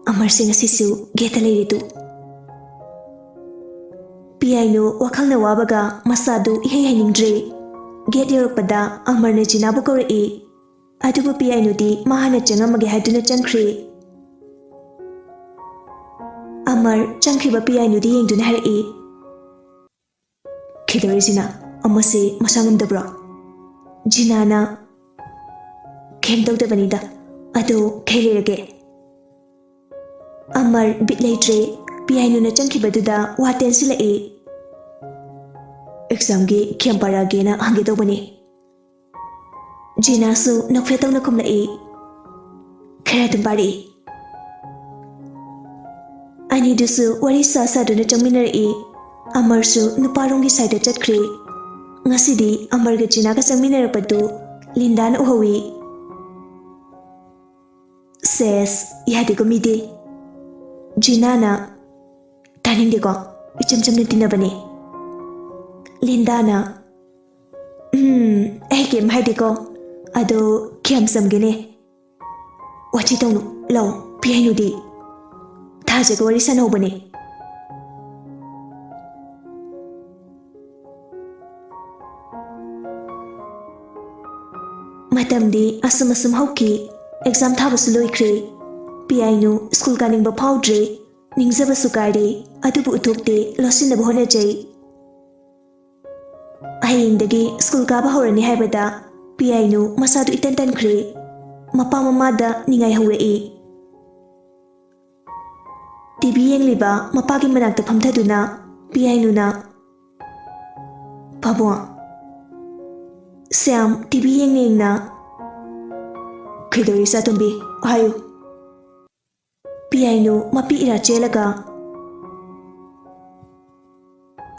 "ꯑꯃꯔꯁꯦ ꯉꯁꯤꯁꯨ ꯒꯦꯠꯇ ꯂꯩꯔꯦ ꯇꯨ꯫" ꯄꯤꯌꯥꯏꯅꯨ ꯋꯥꯈꯜꯅ ꯋꯥꯕꯒ ꯃꯁꯥꯗꯨ ꯏꯍꯩ ꯍꯩꯅꯤꯡꯗ꯭ꯔꯦ꯫ ꯒꯦꯠ ꯌꯧꯔꯛꯄꯗ ꯑꯃꯔꯅ ꯖꯤꯅꯥꯕꯨ ꯀꯧꯔꯛꯏ꯫ ꯑꯗꯨꯕꯨ ꯄꯤꯌꯥꯏꯅꯨꯗꯤ ꯃꯥ ꯍꯥꯟꯅ ꯆꯪꯉꯝꯃꯒꯦ ꯍꯥꯏꯗꯨꯅ ꯆꯪꯈ꯭ꯔꯦ꯫ ꯑꯃꯔ ꯆꯪꯈꯤꯕ ꯄꯤꯌꯥꯏꯅꯨꯗꯤ ꯌꯦꯡꯗꯨꯅ ꯍꯥꯏꯔꯛꯏ, "ꯀꯩꯗꯧꯔꯦ ꯖꯤꯅꯥ? ꯑꯃꯁꯦ ꯃꯁꯥ ꯉꯝꯗꯕ꯭ꯔꯣ?" ꯖꯤꯅꯥꯅ, "ꯀꯩꯝ ꯇꯧꯗꯕꯅꯤꯗ, ꯑꯗꯣ ꯀꯩ ꯂꯩꯔꯒꯦ?" ꯑꯃꯔ ꯕꯤꯠ ꯂꯩꯇ꯭ꯔꯦ꯫ ꯄꯤꯌꯥꯏꯅꯨꯅ ꯆꯪꯈꯤꯕꯗꯨꯗ ꯋꯥ ꯇꯦꯟꯁꯤꯜꯂꯛꯏ꯫ "ꯑꯦꯛꯖꯥꯝꯒꯤ ꯀꯌꯥꯝ ꯄꯥꯔꯛꯑꯒꯦꯅ ꯍꯪꯒꯦ ꯇꯧꯕꯅꯦ꯫" ꯖꯤꯅꯥꯁꯨ ꯅꯣꯛꯐꯦꯠ ꯇꯧꯅ ꯈꯨꯝꯂꯛꯏ, "ꯈꯔ ꯑꯗꯨꯝ ꯄꯥꯔꯛꯏ꯫" ꯑꯅꯤꯗꯨꯁꯨ ꯋꯥꯔꯤ ꯁꯥ ꯁꯥꯗꯨꯅ ꯆꯪꯃꯤꯟꯅꯔꯛꯏ꯫ ꯑꯃꯔꯁꯨ ꯅꯨꯄꯥꯔꯣꯝꯒꯤ ꯁꯥꯏꯗ ꯆꯠꯈ꯭ꯔꯦ꯫ ꯉꯁꯤꯗꯤ ꯑꯃꯔꯒ ꯖꯤꯅꯥꯒ ꯆꯪꯃꯤꯟꯅꯔꯛꯄꯗꯨ ꯂꯤꯟꯗꯥꯅ ꯎꯍꯧꯏ꯫ "ꯁꯦꯁ, ꯌꯥꯗꯦꯀꯣ ꯃꯤꯗꯤ꯫" ꯖꯤꯅꯥꯅ, "ꯇꯥꯅꯤꯡꯗꯦꯀꯣ, ꯏꯆꯝ ꯆꯝꯅ ꯇꯤꯟꯅꯕꯅꯦ꯫" ꯂꯤꯟꯗꯥꯅ, "ꯎꯝ, ꯑꯩ ꯀꯩꯝ ꯍꯥꯏꯗꯦꯀꯣ, ꯑꯗꯣ ꯀꯌꯥꯝ ꯆꯝꯒꯦꯅꯦ?" "ꯋꯥꯊꯤ ꯇꯧꯅꯨ, ꯂꯥꯎ, ꯄꯤꯌꯥꯏꯅꯨꯗꯤ? ꯊꯥꯖꯒ ꯋꯥꯔꯤ ꯁꯥꯟꯅꯍꯧꯕꯅꯦ꯫" ꯃꯇꯝꯗꯤ ꯑꯁꯨꯝ ꯑꯁꯨꯝ ꯍꯧꯈꯤ꯫ ꯑꯦꯛꯖꯥꯝ ꯊꯥꯕꯁꯨ ꯂꯣꯏꯈ꯭ꯔꯦ꯫ ꯄꯤꯌꯥꯏꯅꯨ ꯁ꯭ꯀꯨꯜ ꯀꯥꯅꯤꯡꯕ ꯐꯥꯎꯗ꯭ꯔꯦ꯫ ꯅꯤꯡꯖꯕꯁꯨ ꯀꯥꯏꯔꯦ, ꯑꯗꯨꯕꯨ ꯎꯊꯣꯛꯇꯦ, ꯂꯣꯠꯁꯤꯟꯅꯕ ꯍꯣꯠꯅꯖꯩ꯫ ꯍꯌꯦꯡꯗꯒꯤ ꯁ꯭ꯀꯨꯜ ꯀꯥꯕ ꯍꯧꯔꯅꯤ ꯍꯥꯏꯕꯗ ꯄꯤꯌꯥꯏꯅꯨ ꯃꯁꯥꯗꯨ ꯏꯇꯟ ꯇꯟꯈ꯭ꯔꯦ꯫ ꯃꯄꯥ ꯃꯃꯥꯗ ꯅꯤꯡꯉꯥꯏ ꯍꯧꯔꯛꯏ꯫ ꯇꯤ ꯚꯤ ꯌꯦꯡꯂꯤꯕ ꯃꯄꯥꯒꯤ ꯃꯅꯥꯛꯇ ꯐꯝꯊꯗꯨꯅ ꯄꯤꯌꯥꯏꯅꯨꯅ, "ꯄꯥꯕꯨꯡ꯫" ꯁ꯭ꯌꯥꯝ ꯇꯤ ꯚꯤ ꯌꯦꯡꯅ ꯌꯦꯡꯅ, "ꯀꯩꯗꯧꯔꯤ ꯏꯆꯥꯇꯣꯝꯕꯤ? ꯍꯥꯏꯌꯨ꯫" ꯄꯤꯌꯥꯏꯅꯨ ꯃꯄꯤ ꯏꯔꯥ ꯆꯦꯜꯂꯒ,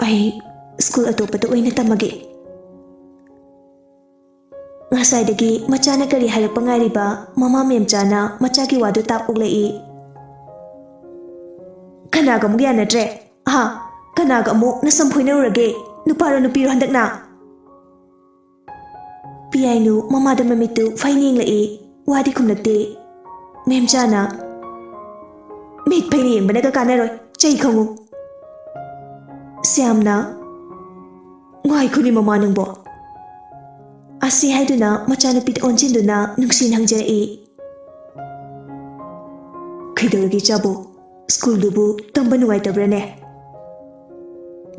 "ꯑꯩ ꯁ꯭ꯀꯨꯜ ꯑꯇꯣꯞꯄꯗ ꯑꯣꯏꯅ ꯇꯝꯃꯒꯦ꯫" ꯉꯁꯥꯏꯗꯒꯤ ꯃꯆꯥꯅ ꯀꯔꯤ ꯍꯥꯏꯔꯛꯄ ꯉꯥꯏꯔꯤꯕ ꯃꯃꯥ ꯃꯦꯝꯆꯥꯅ ꯃꯆꯥꯒꯤ ꯋꯥꯗꯨ ꯇꯥꯛ ꯑꯣꯛꯂꯛꯏ꯫ "ꯀꯅꯥꯒ ꯑꯃꯨꯛ ꯌꯥꯅꯗ꯭ꯔꯦ? ꯑꯍꯥ, ꯀꯅꯥꯒ ꯑꯃꯨꯛ ꯅꯁꯝ ꯐꯣꯏꯅꯔꯨꯔꯒꯦ? ꯅꯨꯄꯥꯔꯣ ꯅꯨꯄꯤꯔꯣ ꯍꯟꯗꯛꯅ?" ꯄꯤꯌꯥꯏꯅꯨ ꯃꯃꯥꯗ ꯃꯃꯤꯠꯇꯨ ꯐꯩꯅ ꯌꯦꯡꯂꯛꯏ꯫ ꯋꯥꯗꯤ ꯈꯨꯝꯂꯛꯇꯦ꯫ ꯃꯦꯝꯆꯥꯅ, "ꯃꯤꯠ ꯐꯩꯅ ꯌꯦꯡꯕꯅꯒ ꯀꯥꯟꯅꯔꯣꯏ, ꯆꯩ ꯈꯪꯉꯨ꯫" ꯁ꯭ꯌꯥꯝꯅ, "ꯉꯥꯏꯈꯣꯅꯦ ꯃꯃꯥ ꯅꯪꯕꯣ꯫" ꯑꯁꯤ ꯍꯥꯏꯗꯨꯅ ꯃꯆꯥꯅꯨꯄꯤꯗ ꯑꯣꯟꯁꯤꯟꯗꯨꯅ ꯅꯨꯡꯁꯤꯅ ꯍꯪꯖꯔꯛꯏ꯫ "ꯀꯩꯗꯧꯔꯒꯦ ꯏꯆꯥꯕꯨ? ꯁ꯭ꯀꯨꯜꯗꯨꯕꯨ ꯇꯝꯕ ꯅꯨꯡꯉꯥꯏꯇꯕ꯭ꯔꯥꯅꯦ?"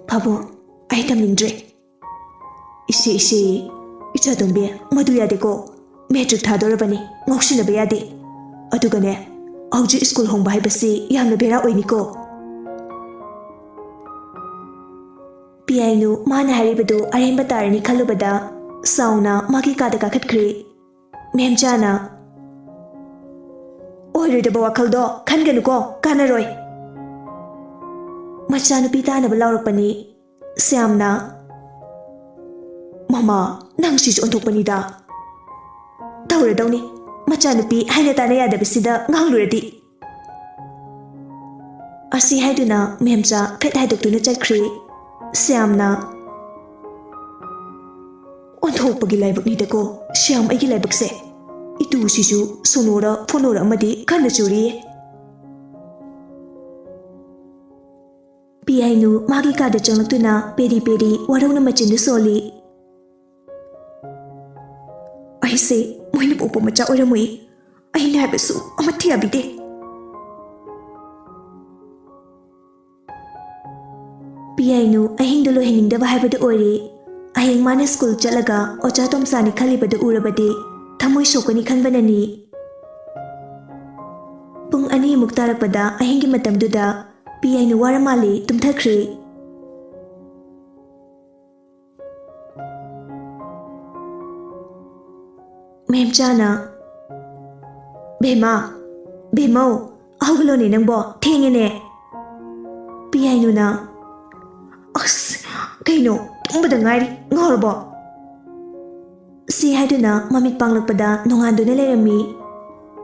"ꯄꯥꯕꯨꯡ, ꯑꯩ ꯇꯝꯅꯤꯡꯗ꯭ꯔꯦ꯫" "ꯏꯆꯦ, ꯏꯆꯦ, ꯏꯆꯥꯇꯣꯝꯕꯤ, ꯃꯗꯨ ꯌꯥꯗꯦꯀꯣ꯫ ꯃꯦꯇ꯭ꯔꯤꯛ ꯊꯥꯗꯣꯔꯕꯅꯤ, ꯉꯥꯎꯁꯤꯟꯅꯕ ꯌꯥꯗꯦ꯫ ꯑꯗꯨꯒꯅꯦ, ꯍꯧꯖꯤꯛ ꯁ꯭ꯀꯨꯜ ꯍꯣꯡꯕ ꯍꯥꯏꯕꯁꯤ ꯌꯥꯝꯅ ꯕꯦꯔꯥ ꯑꯣꯏꯅꯤꯀꯣ꯫" ꯄꯤꯌꯥꯏꯅꯨ ꯃꯥꯅ ꯍꯥꯏꯔꯤꯕꯗꯨ ꯑꯔꯦꯝꯕ ꯇꯥꯔꯅꯤ ꯈꯜꯂꯨꯕꯗ ꯁꯥꯎꯅ ꯃꯥꯒꯤ ꯀꯥꯗ ꯀꯥꯈꯠꯈ꯭ꯔꯦ꯫ ꯃꯦꯝꯆꯥꯅ, "ꯑꯣꯏꯔꯣꯏꯗꯕ ꯋꯥꯈꯜꯗꯣ ꯈꯟꯒꯅꯨꯀꯣ, ꯀꯥꯟꯅꯔꯣꯏ꯫" ꯃꯆꯥꯅꯨꯄꯤ ꯇꯥꯅꯕ ꯂꯥꯎꯔꯛꯄꯅꯤ꯫ ꯁ꯭ꯌꯥꯝꯅ, "ꯃꯃꯥ, ꯅꯪ ꯁꯤꯁꯨ ꯑꯣꯟꯊꯣꯛꯄꯅꯤꯗ꯫ ꯇꯧꯔꯗꯧꯅꯤ, ꯃꯆꯥꯅꯨꯄꯤ ꯍꯥꯏꯅ ꯇꯥꯅ ꯌꯥꯗꯕꯁꯤꯗ ꯉꯥꯡꯂꯨꯔꯗꯤ꯫" ꯑꯁꯤ ꯍꯥꯏꯗꯨꯅ ꯃꯦꯝꯆꯥ ꯐꯦꯠ ꯍꯥꯏꯗꯣꯛꯇꯨꯅ ꯆꯠꯈ꯭ꯔꯦ꯫ ꯁ꯭ꯌꯥꯝꯅ, "ꯑꯣꯟꯊꯣꯛꯄꯒꯤ ꯂꯥꯏꯕꯛꯅꯤꯗꯀꯣ, ꯁ꯭ꯌꯥꯝ ꯑꯩꯒꯤ ꯂꯥꯏꯕꯛꯁꯦ꯫ ꯏꯇꯨꯁꯤꯁꯨ ꯁꯣꯅꯣꯔ ꯐꯣꯅꯣꯔ ꯑꯃꯗꯤ ꯀꯟꯅ ꯆꯨꯔꯤꯌꯦ꯫" ꯄꯤꯌꯥꯏꯅꯨ ꯃꯥꯒꯤ ꯀꯥꯗ ꯆꯪꯂꯛꯇꯨꯅ ꯄꯦꯔꯤ ꯄꯦꯔꯤ ꯋꯥꯔꯧꯅ ꯃꯆꯤꯟꯗꯨ ꯁꯣꯜꯂꯤ꯫ "ꯑꯩꯁꯦ ꯃꯣꯏꯅ ꯄꯣꯛꯄ ꯃꯆꯥ ꯑꯣꯏꯔꯝꯃꯣꯏ꯫ ꯑꯩꯅ ꯍꯥꯏꯕꯁꯨ ꯑꯃꯠꯇ ꯌꯥꯕꯤꯗꯦ꯫" ꯄꯤꯌꯥꯏꯅꯨ ꯑꯍꯤꯡꯗꯨ ꯂꯣꯏꯍꯟꯅꯤꯡꯗꯕ ꯍꯥꯏꯕꯗꯨ ꯑꯣꯏꯔꯦ꯫ ꯍꯌꯦꯡ ꯃꯥꯅ ꯁ꯭ꯀꯨꯜ ꯆꯠꯂꯒ ꯑꯣꯖꯥ ꯇꯣꯝꯆꯥꯅꯤ ꯈꯜꯂꯤꯕꯗꯨ ꯎꯔꯕꯗꯤ ꯊꯃꯣꯏ ꯁꯣꯛꯀꯅꯤ ꯈꯟꯕꯅꯅꯤ꯫ ꯄꯨꯡ ꯑꯅꯤꯃꯨꯛ ꯇꯥꯔꯛꯄꯗ ꯑꯍꯤꯡꯒꯤ ꯃꯇꯝꯗꯨꯗ ꯄꯤꯌꯥꯏꯅꯨ ꯋꯥꯔ ꯃꯥꯜꯂꯦ ꯇꯨꯝꯊꯈ꯭ꯔꯦ꯫ ꯃꯦꯝꯆꯥꯅ, "ꯕꯦꯝꯃ, ꯕꯦꯝꯃꯧ, ꯍꯧꯒꯠꯂꯣꯅꯦ ꯅꯪꯕꯣ, ꯊꯦꯡꯉꯦꯅꯦ꯫" ꯄꯤꯌꯥꯏꯅꯨꯅ, "ꯑꯁ, ꯀꯩꯅꯣ, ꯇꯨꯝꯕꯗ ꯉꯥꯏꯔꯤ, ꯉꯥꯎꯔꯕꯣ?" ꯁꯤ ꯍꯥꯏꯗꯨꯅ ꯃꯃꯤꯠ ꯄꯥꯡꯂꯛꯄꯗ ꯅꯣꯡꯉꯥꯟꯗꯨꯅ ꯂꯩꯔꯝꯃꯤ꯫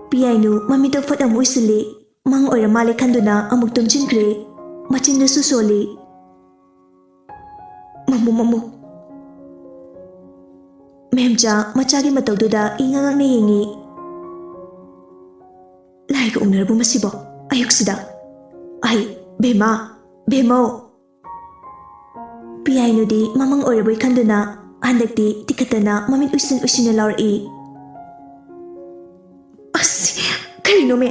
ꯄꯤꯌꯥꯏꯅꯨ ꯃꯃꯤꯠꯇꯣ ꯐꯠ ꯑꯃꯨꯛ ꯎꯏꯁꯤꯜꯂꯤ꯫ ꯃꯪ ꯑꯣꯏꯔ ꯃꯥꯜꯂꯦ ꯈꯟꯗꯨꯅ ꯑꯃꯨꯛ ꯇꯨꯝꯁꯤꯟꯈ꯭ꯔꯦ꯫ ꯃꯆꯤꯟꯗꯨꯁꯨ ꯁꯣꯜꯂꯤ꯫ "ꯃꯝꯃꯨ, ꯃꯝꯃꯨ꯫" ꯃꯦꯝꯆꯥ ꯃꯆꯥꯒꯤ ꯃꯇꯧꯗꯨꯗ ꯏꯉꯛ ꯉꯛꯅ ꯌꯦꯡꯉꯤ꯫ "ꯂꯥꯏꯒ ꯎꯅꯔꯕꯣ ꯃꯁꯤꯕꯣ ꯑꯌꯨꯛꯁꯤꯗ? ꯑꯩ, ꯕꯦꯝꯃ, ꯕꯦꯝꯃꯧ!" ꯄꯤꯌꯥꯏꯅꯨꯗꯤ ꯃꯃꯪ ꯑꯣꯏꯔꯕꯣꯏ ꯈꯟꯗꯨꯅ ꯍꯟꯗꯛꯇꯤ ꯇꯤꯈꯠꯇꯅ ꯃꯃꯤꯠ ꯎꯏꯁꯤꯟ ꯎꯏꯁꯤꯟꯅ ꯂꯥꯎꯔꯛꯏ꯫ "ꯑꯁ, ꯀꯔꯤꯅꯣꯃꯦ?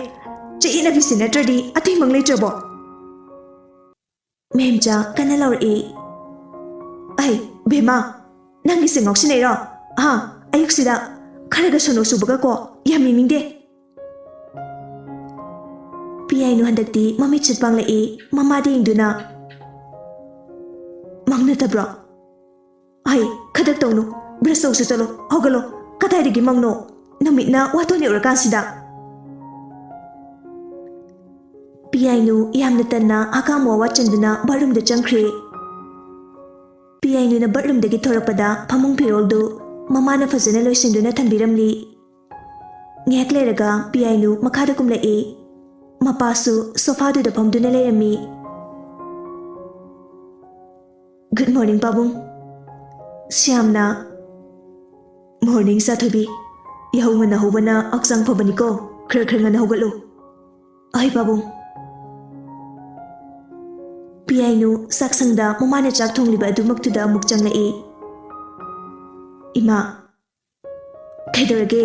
ꯆꯌꯦꯠꯅꯕꯤꯁꯤ ꯅꯠꯇ꯭ꯔꯗꯤ ꯑꯇꯩ ꯃꯪ ꯂꯩꯇ꯭ꯔꯕꯣ?" ꯃꯦꯝꯆꯥ ꯀꯟꯅ ꯂꯥꯎꯔꯛꯏ꯫ "ꯑꯩ, ꯕꯦꯝꯃ, ꯅꯪꯒꯤꯁꯦ ꯉꯥꯎꯁꯤꯟꯅꯩꯔꯣ? ꯍꯥ? ꯑꯌꯨꯛꯁꯤꯗ ꯈꯔꯒ ꯁꯣꯅꯣ ꯁꯨꯕꯒ ꯀꯣ, ꯌꯥꯝ ꯌꯦꯡꯅꯤꯡꯗꯦ꯫" ꯄꯤꯌꯥꯏꯅꯨ ꯍꯟꯗꯛꯇꯤ ꯃꯃꯤꯠ ꯁꯤꯠ ꯄꯥꯡꯂꯛꯏ, ꯃꯃꯥꯗ ꯌꯦꯡꯗꯨꯅ꯫ "ꯃꯪ ꯅꯠꯇꯕ꯭ꯔꯣ? ꯍꯩ, ꯈꯗꯛ ꯇꯧꯅꯨ꯫ ꯕ꯭ꯔꯁ ꯇꯧꯁꯨ ꯆꯠꯂꯣ, ꯍꯧꯒꯠꯂꯣ꯫ ꯀꯗꯥꯏꯗꯒꯤ ꯃꯪꯅꯣ? ꯅꯨꯃꯤꯠꯅ ꯋꯥꯇꯣꯟ ꯌꯧꯔꯀꯥꯟꯁꯤꯗ꯫" ꯄꯤꯌꯥꯏꯅꯨ ꯌꯥꯝꯅ ꯇꯟꯅ ꯍꯀꯥꯝ ꯋꯥꯋꯥ ꯆꯟꯗꯨꯅ ꯕꯥꯠꯔꯨꯝꯗ ꯆꯪꯈ꯭ꯔꯦ꯫ ꯄꯤꯌꯥꯏꯅꯨꯅ ꯕꯥꯠꯔꯨꯝꯗꯒꯤ ꯊꯣꯔꯛꯄꯗ ꯐꯃꯨꯡ ꯐꯤꯔꯣꯜꯗꯨ ꯃꯃꯥꯅ ꯐꯖꯅ ꯂꯣꯏꯁꯤꯟꯗꯨꯅ ꯊꯝꯕꯤꯔꯝꯂꯤ꯫ ꯉꯥꯏꯍꯥꯛ ꯂꯩꯔꯒ ꯄꯤꯌꯥꯏꯅꯨ ꯃꯈꯥꯗ ꯀꯨꯝꯂꯛꯏ꯫ ꯃꯄꯥꯁꯨ ꯁꯣꯐꯥꯗꯨꯗ ꯐꯝꯗꯨꯅ ꯂꯩꯔꯝꯃꯤ꯫ "Good morning, ꯄꯥꯕꯨꯡ꯫" ꯁ꯭ꯌꯥꯝꯅ, "Morning, ꯆꯥꯊꯣꯏꯕꯤ꯫ ꯌꯥꯍꯧ ꯉꯟꯅ ꯍꯧꯕꯅ ꯍꯛꯆꯥꯡ ꯐꯕꯅꯤꯀꯣ꯫ ꯈꯔ ꯈꯔ ꯉꯟꯅ ꯍꯧꯒꯠꯂꯨ꯫" "ꯑꯍꯩ, ꯄꯥꯕꯨꯡ꯫" ꯄꯤꯌꯥꯏꯅꯨ ꯆꯥꯛꯁꯪꯗ ꯃꯃꯥꯅ ꯆꯥꯛ ꯊꯣꯡꯂꯤꯕ ꯑꯗꯨꯃꯛꯇꯨꯗ ꯑꯃꯨꯛ ꯆꯪꯂꯛꯏ꯫ "ꯏꯃꯥ, ꯀꯩꯗꯧꯔꯒꯦ?"